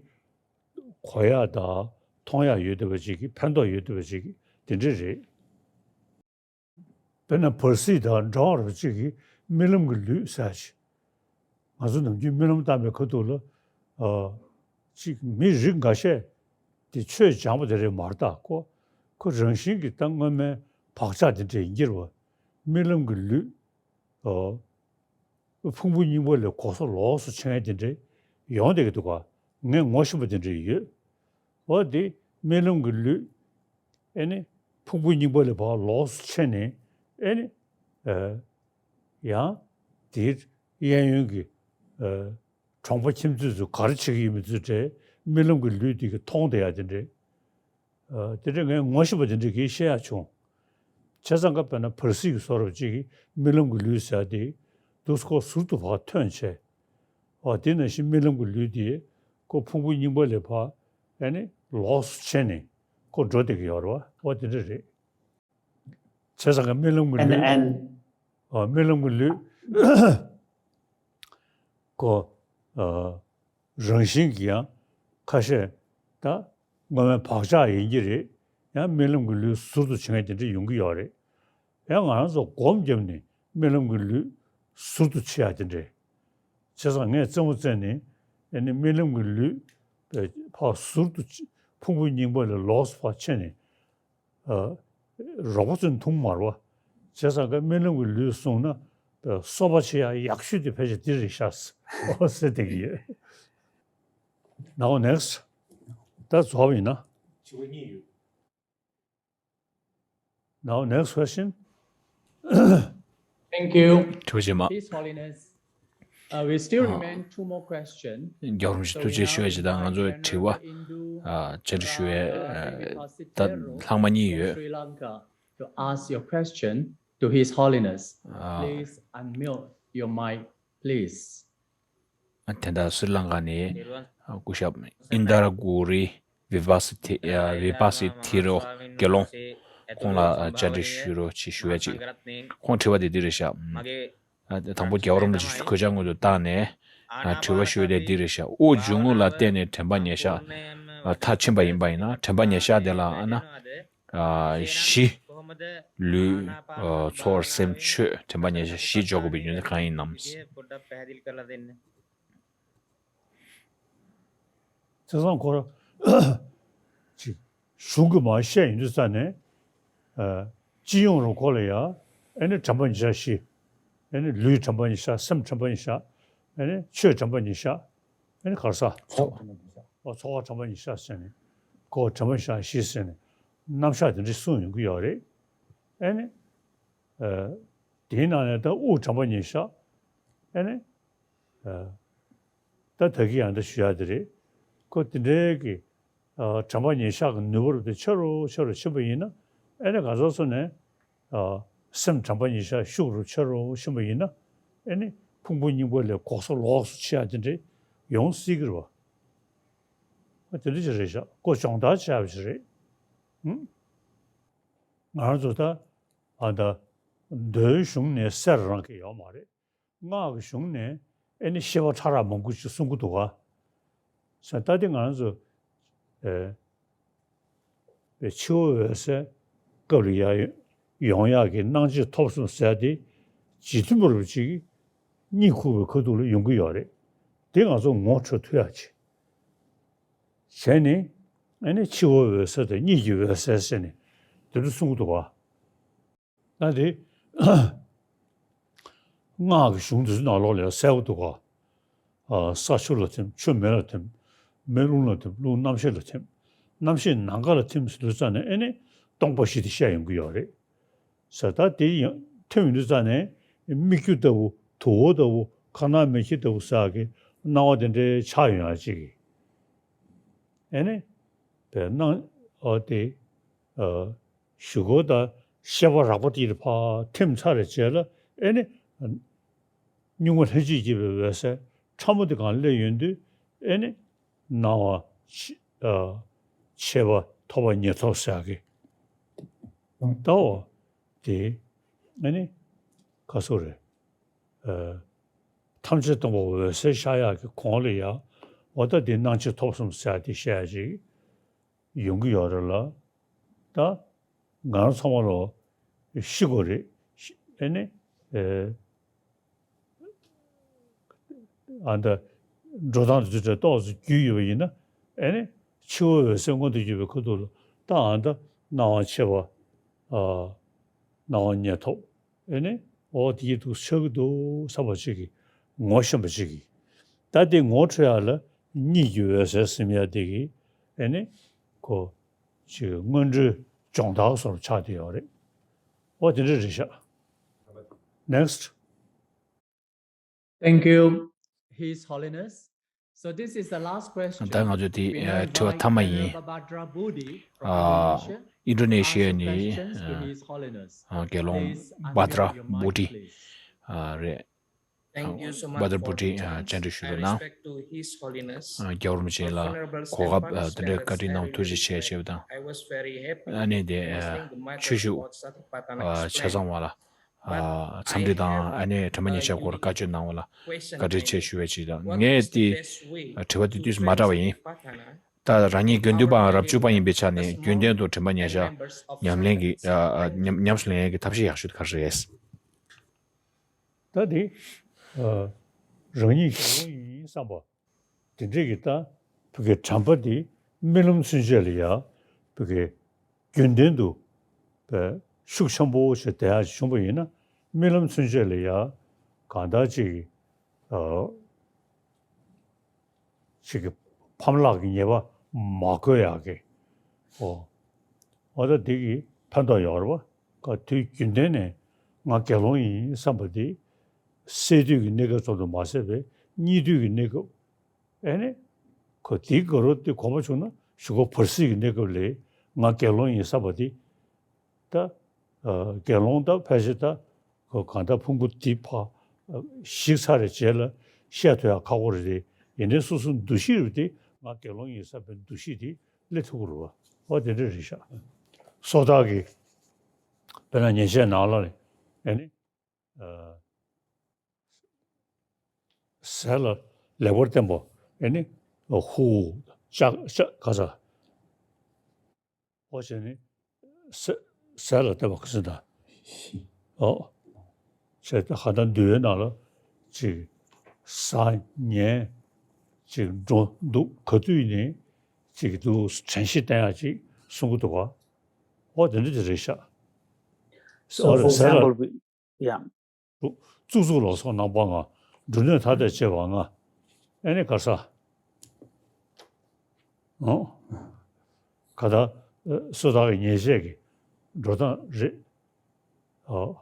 གོ་ཡག་དང་མཐོང་ཡག་ཡོད་བསྡད་པ་ཅིག་གི་ཕན་ཐོགས་ཡོད་བསྡད་པ་ཅིག་གི་དེ་འདྲ་རེད། དཔེར་ན་བར་སྲིད་དང་འདྲ་བ་རུ་གཅིག་གིས་རྨི་ལམ་གྱི་ལུས་ཟེར་ཞིག་ང་ཚོ་ནམ་རྒྱུན་རྨི་ལམ་བཏང་བའི་ཁ་ཐུག་ལ། ཨ། གཅིག་མི་རིགས་འགའ་ཤས་དེ་ཆོས་སྦྱངས་པ་དེ་རེད་མ་རེད། ད་ཁོ་ཁོ་རང་བཞིན་གྱིས་ད་སྔོན་མའི་བག་ཆགས་དེ་འདྲ་ཡིན་གྱི་རེད་བ། རྨི་ལམ་གྱི་ལུས། ཨ། ཕུང་པོ་རྙིང་པ་ལས་གོ་ས་ལོགས་སུ་ཕྱིན་ཡ་དེ་འདྲ་ཡོང་བསྡད་ཀྱི་འདུག་ག་ངས་ངོ་ཤེས་པ་དེ་འདྲ་ཡོད། འོ་དེ་རྨི་ལམ་གྱི་ལུས། ཨེ་ནི་ཕུང་པོ་རྙིང་པ་ལས་ཕར་ལོགས་སུ་ཕྱིན་ནས། ཨེ་ནི་ཨ་ཡང་དེའི་གཡས་གཡོན་གྱི་ཨ་གྲོང་པ་ཁྱིམ་མཚེས་ཚོས་ག་རེ་བྱེད་ཀྱི་ཡོད་མེད་ཚོའི་གྲས་རྨི་ལམ་གྱི་ལུས་དེ་གིས་མཐོང་བསྡད་ཡ་དེ་འདྲ། ཨ་དེ་འདྲ་ངས་ངོ་ཤེས་པ་དེ་འདྲ་གིས་བཤད་ཡ་བྱུང་། བྱས་ཙང་ཀ་དཔེར་ན་བར་སྲིད་ཀྱི་བཟོ་འདྲ་ཅིག་གིས་རྨི་ལམ་གྱི་ལུས་ཟེར་ཡ་དེ་འདུག་སེ་ཁོ་ཟུར་དུ་ཕར་ཐོན་བྱས། འོ་དེ་ནང་བཞིན་རྨི་ལམ་གྱི་ལུས་དེ་ཁོ་ཕུང་པོ་རྙིང་པ་ལས་ཕར་ཨ་ནི་ལོགས་སུ་ཕྱེ་ནས་ཁོ་འགྲོ་བསྡད་ཀྱི་ཡོད་རེད་བ། འོ་དེ་འདྲ་རེད། བྱས་ཙང་ཀ་རྨི་ལམ་གྱི་ལུས། ཨ་རྨི་ལམ་གྱི་ལུས་ཁོ་ཨ་རང་བཞིན་གྱིས་ཡང་ཁ་ཤས་ད་སྔོན་མའི་བག་ཆགས་ཡིན་གྱི་རེད། ཡང་རྨི་ལམ་གྱི་ལུས་ཟུར་དུ་བྱེད་མཁན་དེ་འདྲ་ཡོང་གི་ཡོད་རེད། ཡང་ང་རང་ཚོ་སྒོམ་བརྒྱབ་ནས་རྨི་ལམ་གྱི་ལུས་ཟུར་དུ་ཕྱེ་ཡ་དེ་འདྲ། བྱས་ཙང་ངས་རྩེད་མོ་རྩེ་ནས་ཨ་ནི་རྨི་ལམ་གྱི་ལུས་ཕར་ཟུར་དུ་ཕྱེ། ཕུང་པོ་རྙིང་པ་ལས་ལོགས་སུ་ཕར་ཕྱེ་ནས། ཨ། རོགས་པ་ཚོས་མཐོང་མ་རེད་བ། བྱས་ཙང་ཀ་རྨི་ལམ་གྱི་ལུས་བཟུང་ན་གསོ་བ་བྱེད་ཡག་ཡག་ཤོས་དེ་ཕལ་ཆེར་འདི་རེད་ཤག་ཟེར་བསྡད་ཀྱི་ཡོད། Now next. ད་རྫོགས་པ་ཡིན་ན། དྲི་བ་གཉིས་ཡོད། Now next question. Thank you. དྲི་བ་རྗེས་མ། His Holiness, uh, we still remain two more questions. རྒྱལ་བ་རིན་པོ་ཆེ་ཐུགས་རྗེ་ཆེ་ཞུ་ཡས་ཅིག་དང་ང་ཚོའི་དྲི་བ་ཨ་བཅར་འདྲི་ཞུ་ཡས་ཨ་ད་ལྷག་མ་གཉིས་ཡོད། Sri Lanka to ask your question to His Holiness. ཨ། Please unmute your mic, please. དེ་འདྲ་སྲི་ལང་ཀ་ནས་སྐུ་ཞབས་ཨིན་དར་གུ་རི་བི་པ་སི་ཐི་བི་པ་སི་ཐི་རོ་དགེ་སློང་ཁོང་ལ་བཅར་འདྲི་ཞུ་རོགས་ཅེས་ཞུ་ཡ་ཅིག་ཁོང་དྲི་བ་དེ་འདི་རེད་ཤག་དང་པོ་རྒྱལ་བ་རིན་པོ་ཆེ་གོས་ཆ་སྔོན་དུ་བཏང་ནས་དྲི་བ་ཞུ་ཡ་དེ་འདི་རེད་ཤག་དབུགས་འབྱུང་རྔུབ་ལ་བརྟེན་ནས་དྲན་པ་ཉེར་བཞག་མཐར་ཕྱིན་པ་ཡིན་པ་ཡིན་ན་དྲན་པ་ཉེར་བཞག་དེ་ལ་ཨ་ན། ཨ། གཞི། ལུས། ཨ། ཚོར། སེམས། ཆོས། དྲན་པ་ཉེར་བཞག་བཞི་འཇོག་དགོས་པའི་ཡོན་ཏན་གང་ཡིན་ནམ། བྱས་ཙང་ཁོ་རང་ཅིག་གཞུང་གིས་མར་བཤད་ཡོང་དུས་ཙ་ནས། ཨ། སྤྱི་ཡོངས་རུ་ཁོ་ལ་ཡ་ཨ་ནི་དྲན་པ་ཉེར་བཞག་བཞི། ཨ་ནི་ལུས་དྲན་པ་ཉེར་བཞག་སེམས་དྲན་པ་ཉེར་བཞག་ཨ་ནི་ཆོས་དྲན་པ་ཉེར་བཞག་ཨ་ནི་ག་རེ་ཟ། ཚོགས་དྲན་པ་ཉེར་བཞག་ཨོ་ཚོགས་པ་དྲན་པ་ཉེར་བཞག་ཟེར་ནས། ཁོ་དྲན་པ་ཉེར་བཞག་བཞི་ཟེར་ནས་རྣམ་གཞག་དེ་འདྲ་གསུངས་ཡོང་གི་ཡོད་རེད། ཨ་ནི། ཨ། དེའི་ནང་ནས་ད་དབུགས་དྲན་པ་ཉེར་བཞག་ཨ་ནི། ཨ། ད་ད་གིན་ཡང་ད་ཞུ་ཡག་དེ་རེད། ཁོ་དེ་འདྲའི་གི། ཨ། དྲན་པ་ཉེར་བཞག་གི་ནུས་པ་རུ་དེ་ཆེ་རུ་ཆེ་རུ་ཕྱིན་པ་ཡིན་ན་ཨ་ནི་ག་ཚོད་སོང་ནས། ཨ། སེམས་དྲན་པ་ཉེར་བཞག་ཤུགས་རུ་ཆེ་རུ་ཕྱིན་པ་ཡིན་ན་ཨ་ནི་ཕུང་པོ་རྙིང་པ་ལས་འགོག་སོགས་ལོགས་སུ་ཕྱེ་ཡག་དེ་འདྲའི་ཡོང་སྲིད་ཀྱི་རེད་བ། ཨ། དེ་འདྲ་ཅིག་རེད་ཤག་ཁོ་སྦྱོང་བརྡར་བྱས་པ་ཅིག་རེད། ཧུམ། ང་རང་ཚོ་ད་ཨ་ད་མདོའི་གཞུང་ནས་གསལ་རང་གི་ཡོད་མ་རེད། སྔགས་ཀྱི་གཞུང་ནས་ཨེ་ནི་བཤད་པ་ཕྲ་རགས་མང་པོ་ཅིག་གསུང་གི་འདུག་ག་ས་ད་དེ་ང་རང་ཚོ་ཨེ་པའི་འཆི་བ་འོད་གསལ་སྐབས་ལ་ཡ་ཡོང་ཡག་གི་སྣང་མཆེད་ཐོབ་གསུམ་ཟེར་ཏེ་རྗེ་བཙུན་མ་རིན་པོ་ཆེ་གིས་གཉིད་ཁུག་པའི་ཁ་ཐུག་ལ་ཡོང་གི་ཡོད་རེད། དེ་ང་ཚོ་ངོ་འཕྲོད་ཐུབ་ཡག་ཅིག་བྱས་ནས་ཨ་ནི་འཆི་བ་འོད་གསལ་དང་གཉིད་ཀྱི་འོད་གསལ་ཟེར་ནས་དེ་འདྲ་གསུང་གི་འདུག་ག་ད་དེ་སྔགས་ཀྱི་གཞུང་དེ་ཚོའི་ནང་ལོགས་ལ་ཡང་གསལ་པོ་འདུག་ག་ཨ། ས་ཆུ་ལ་ཐིམ། ཆུ་མེ་ལ་ཐིམ། མེ་རླུང་ལ་ཐིམ། རླུང་རྣམ་ཤེས་ལ་ཐིམ། རྣམ་ཤེས་ནམ་མཁའ་ལ་ཐིམ་ཟེར་དུས་ཙ་ནས་ཨེ་ནི་སྟོང་པ་བཞི་དེ་བཤད་ཡོང་གི་ཡོད་རེད། ས་ད་དེ་ཡང་ཐོན་ཡོང་དུས་ཙ་ནས་སྨིག་རྒྱུ་ལྟ་བུ། དུ་བ་ལྟ་བུ། མཁའ་སྣང་མེ་ཁྱེར་ལྟ་བུ་ཟེར་གི་སྣང་བ་དེ་འདྲའི་ཆགས་ཡོང་ཡག་ཅིག་ཨེ་ནི། དེ་སྣང་ཨ་དེ་ཨ་གཞུག་གུ་ད་ཤེས་པ་རགས་པ་དེ་ཕར་ཐིམ་ཚར་བའི་རྗེས་ལ་ཨེ་ནི། གཉུག་མ་ལྷན་ཅིག་སྐྱེས་པའི་འོད་གསལ་ཕྲ་མོ་དེ་གང་སླེབས་ཡོང་དུས་ཨེ་ནི། སྣང་བ་ཕྱི་ཨ་ཕྱི་པ་ཐོབ་པ་ཉེར་ཐོབ་ཟེར་ཡག་གི་ད་འོ་དེ་ཨེ་ནི་ག་ཚོད་རེད། ཨ་ཐམས་ཅད་སྟོང་པ་འོད་གསལ་ཤར་ཡག་གི་གོང་ལ་ཡ་འོ་ད་དེ་སྣང་མཆེད་ཐོབ་གསུམ་ཟེར་ཡག་དེ་བཤད་ཡག་ཅིག་ཡོང་གི་ཡོད་རེད་ལ། ད་ང་རང་ཚང་མ་ལོ་ཤི་དགོས་རེད། ཨེ་ནི་ཨེ་ཨ་ད་འགྲོ་སྟངས་དེ་ཚོ་ཏོག་ཙམ་རྒྱུས་ཡོད་པ་ཡིན་ན་ཨེ་ནི་འཆི་བ་འོད་གསལ་མངོན་དུ་གྱུར་པའི་ཁ་ཐུག་ལ་ད་ཨ་ད་སྣང་བ་ཕྱི་པ་ཨ་སྣང་བ་ཉེར་ཐོབ། ཨེ་ནི་འོ་དེ་ཡི་འདུག་ཆགས་ཀྱི་འདུག་བསམ་པ་ཅིག་གིས་ངོ་ཤེས་པ་ཅིག་གིས་ད་དེ་ངོ་འཕྲོད་ཡག་ལ་གཉིད་ཀྱི་འོད་གསལ་ཟེར་ཡག་དེ་གིས་ཨེ་ནི་ཁོ་ཅིག་སྔོན་འགྲོའི་སྦྱོང་བརྡར་སོགས་ཆགས་བསྡད་ཡོད་རེད། འོ་དེ་འདྲ་རེད་ཤག Next. Thank you, His Holiness. So this is the last question. ད་ང་ཚོ་དེ་དྲི་བ་མཐའ་མ་ཡིན། ཨ་ཨིན་ཌོ་ནེ་ཤི་ཡ་ནས་ཨ་དགེ་སློང་བྷ་དྲ་བྷུ་ཏི་ཨ་རེད། Thank you so much Brother for Budi, the ཨ། chance. བཅར་འདྲི་ཞུ་I རོགས་གནང་། Respect to His Holiness, ཨ། རྒྱལ་བ་རིན་པོ་ཆེ་ལ་གོ་སྐབས་ཨ། དེ་འདྲའི་བཀའ་དྲིན་གནང་བ་ཐུགས་རྗེ་ཆེ་ཞེས་པ་དང་། I was very happy ཨ་ནི་དེ་ཨ། listening to much ཆོས་ཞུ་about Satipatthana ཨ། ཆ་ཚང་བ་ལ་ཨ། འཚམས་འདྲི་དང་ཨ་ནི་དྲན་པ་ཉེར་བཞག་སྐོར་བཀའ་ཆོས་གནང་བ་ལ་བཀའ་དྲིན་ཆེ་ཞུ་བའི་ཆེད་དང་། ངས་དེ་དྲི་བ་དེ་དུས་སུ་མ་དྲངས་པ་ཡིན། ད་རང་ཉིད་དགེ་འདུན་པའམ་རབ་བྱུང་པ་ཡིན་པའི་ཆ་ནས་རྒྱུན་ལྡན་དུ་དྲན་པ་ཉེར་བཞག་ཉམས་ལེན་གྱི་ཨ། ཨ། ཉམས་ཉམས་སུ་ལེན་ཡས་ཀྱི་ཐབས་ཤེས་ཡག་ཤོས་དེ་ག་རེ་རེད། ད་དེ་ཨ། རང་ཉིད་དགེ་སློང་ཡིན་བསམ་པ་དེ་འདྲས་ཀྱི་ད་བུ་གའི་དྲན་པ་དེ་རྨི་ལམ་ཚུན་ཆད་ལ་ཡ་བུ་གའི་རྒྱུན་ལྡན་དུ་ཨ། ཤུགས་ཆེན་པོ་ཞིག་བསྡད་ཡག་བྱུང་བ་ཡིན་ན། རྨི་ལམ་ཚུན་ཆད་ལ་ཡ་གང་ལྟར་ཅིག་ཨ། ཅིག་གི་ཕམ་ལག་གི་ཉེས་པ་མ་འཁོལ་ཡག་གི། ཨོ། ཨོ་ད་འདི་གི་ཕན་ཐོགས་ཡོད་རེད་པ། ག་དུས་རྒྱུན་ལྡན་ནས་ང་དགེ་སློང་ཡིན་བསམ་པ་དེ་སད་དུས་ཀྱི་གནས་སྐབས་ཙམ་དུ་མ་ཟད་པའི་གཉིད་དུས་ཀྱི་གནས་སྐབས། ཨེ་ནི། ཁོ་དེའི་དགའ་རབ་དེ་གོམས་པ་བྱུང་ན་གཞུག་གུ་བར་སྲིད་ཀྱི་གནས་སྐབས་ལ་ང་དགེ་སློང་ཡིན་བསམ་པ་དེ། ད། ཨ། དགེ་སློང་ད་ཕལ་ཆེར་ད་གང་ལྟར་ཕུང་པོ་འདི་ཕར་ཞིག་ཚར་བའི་རྗེས་ལ་བཤད་ཐུབ་ཡག་ཁག་པོ་རེད་དེ། ཡིན་ནའི་སོ་སོའི་འདུ་ཤེས་རུ་དེ་ང་དགེ་སློང་ཡིན་བསམ་པའི་འདུ་ཤེས་དེ་སླེབས་ཐུབ་ཀྱི་རེད་པ། འོ་དེ་འདྲ་རེད་ཤག་སོ་ཐར་གྱི་དཔེར་ན་ཉན་བཤད་ནང་ལ་ནི་ཨ་ནི་ཨ། ཟས་ལ་ལེགས་པར་བསྟེན་པ། ཨེ་ནི་ཧུ་ལྕགས་ལྕགས་ག་ས། ཨོ་བྱས་ནི་ཟས་ཟས་ལ་བསྟེན་པ་ག་ས་ད། ཨོ་བྱས་ད་ཧ་ད་འདུལ་བའི་ནང་ལ་ཅིག་ཟ་ཉལ་ཅིག་འགྲོ་འདུག་ག་དུས་ནི་ཅིག་འདུག་དྲན་ཤེས་བསྟེན་ཡག་ཅིག་གསུང་གི་འདུག་ག་ཨོ་དེ་འདྲ་དེ་རེད་ཤག So, ཨོ་for ཟས་ལ་example, we- yeah. གཙུག་གཙུག་ལགས་སོ་ནང་པ་ང་འབྲུ་སྣོད་ཐ་དད་ཅེས་པ་ང་ཨེ་ནི་ག་ས། ཨོ། ག་ད་སོ་ཐར་གྱི་ཉེས་བྱས་ཀྱི་འགྲོ་སྟངས་རེད། ཨོ།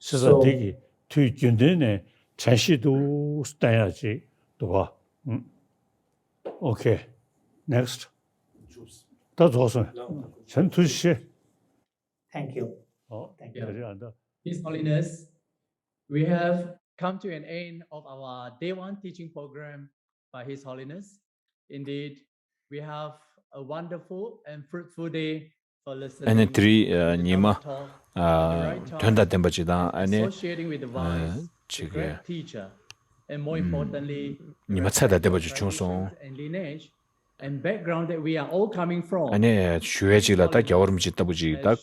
ཟེར་ས་འདི་གི་དུས་རྒྱུན་ལྡན་ནས་དྲན་ཤེས་འདུག་བསྟེན་ཡག་ཅིག་འདུག་ག་ཨུམ། Okay. Next. ད་རྫོགས་སོང་། བྱས་ན་ཐུགས་རྗེ་ཆེ། Thank you. ཨོ། Thank you. རེད་ཨ་ད། His Holiness, we have come to an end of our day one teaching program by His Holiness. Indeed, we have a wonderful and fruitful day for listening. ཨ་ནི་དེ་རིང་ཨ་ཉི་མ་ཨ་དོན་དང་ལྡན་པ་ཅིག་དང་ཨ་ནི་ཨ་ཅིག་གི་ཉི་མ་ཚད་དང་ལྡན་པ་ཅིག་བྱུང་སོང་། And background that we are all coming from. ཨ་ནི་ཞུ་ཡས་ཅིག་ལ་ད་རྒྱལ་བ་རིན་པོ་ཆེ་ལྟ་བུ་ཅིག་ད་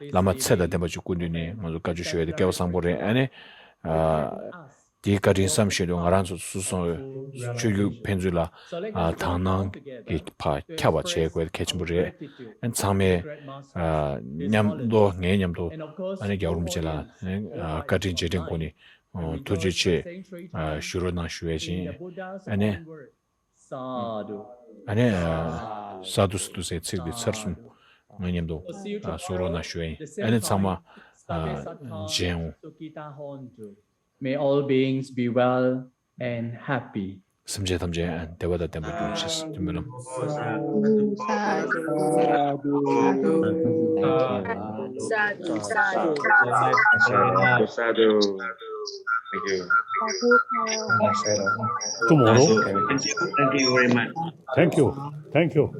བླ་མ་ཚད་དང་ལྡན་པ་ཅིག་སྐུ་མདུན་ནས་ང་ཚོ་བཀའ་ཆོས་ཞུ་ཡས་དེ་སྐལ་བ་བཟང་པོ་རེད། ཨ་ནི་ཨ་དེའི་བཀའ་དྲིན་བསམ་བཞིན་དུ་ང་རང་ཚོ་སོ་སོ་ཆོས་བརྒྱུད་ཕན་ཚུན་ལ་ཨ་དག་སྣང་གི་ཕར་ཁྱབ་པ་བྱེད་དགོས་གལ་ཆེན་པོ་རེད། ཨ་ནི་ཚང་མས་ཨ་མཉམ་དུ་ངའི་མཉམ་དུ་ཨ་ནི་རྒྱལ་བ་རིན་པོ་ཆེ་ལ་ཨ་བཀའ་དྲིན་རྗེས་དྲན་སྒོ་ནས་ཨ་ཐུགས་རྗེ་ཆེ་ཨ་ཞུ་རོགས་གནང་ཞུ་ཡས་ཅིག་ཨ་ནི། Sadhu. ཨ་ནི་ཨ་སཱ་དྷུ་སཱ་དྷུ་ཟེར་ཚིག་འདི་ཚར་གསུམ་ང་མཉམ་དུ་ཨ་གསུང་རོགས་གནང་ཞུ་ཡིན། ཨ་ནི་ཚང་མ་ཨ་མཇལ་འོང་། May all beings be well and happy. སེམས་ཅན་ཐམས་ཅད་བདེ་བ་དང་ལྡན་པ་འགྲུབ་ཅིག་སྨོན་ལམ། Sadhu, sadhu, sadhu. Thank you. Tomorrow. Thank you very much. Thank you. Thank you.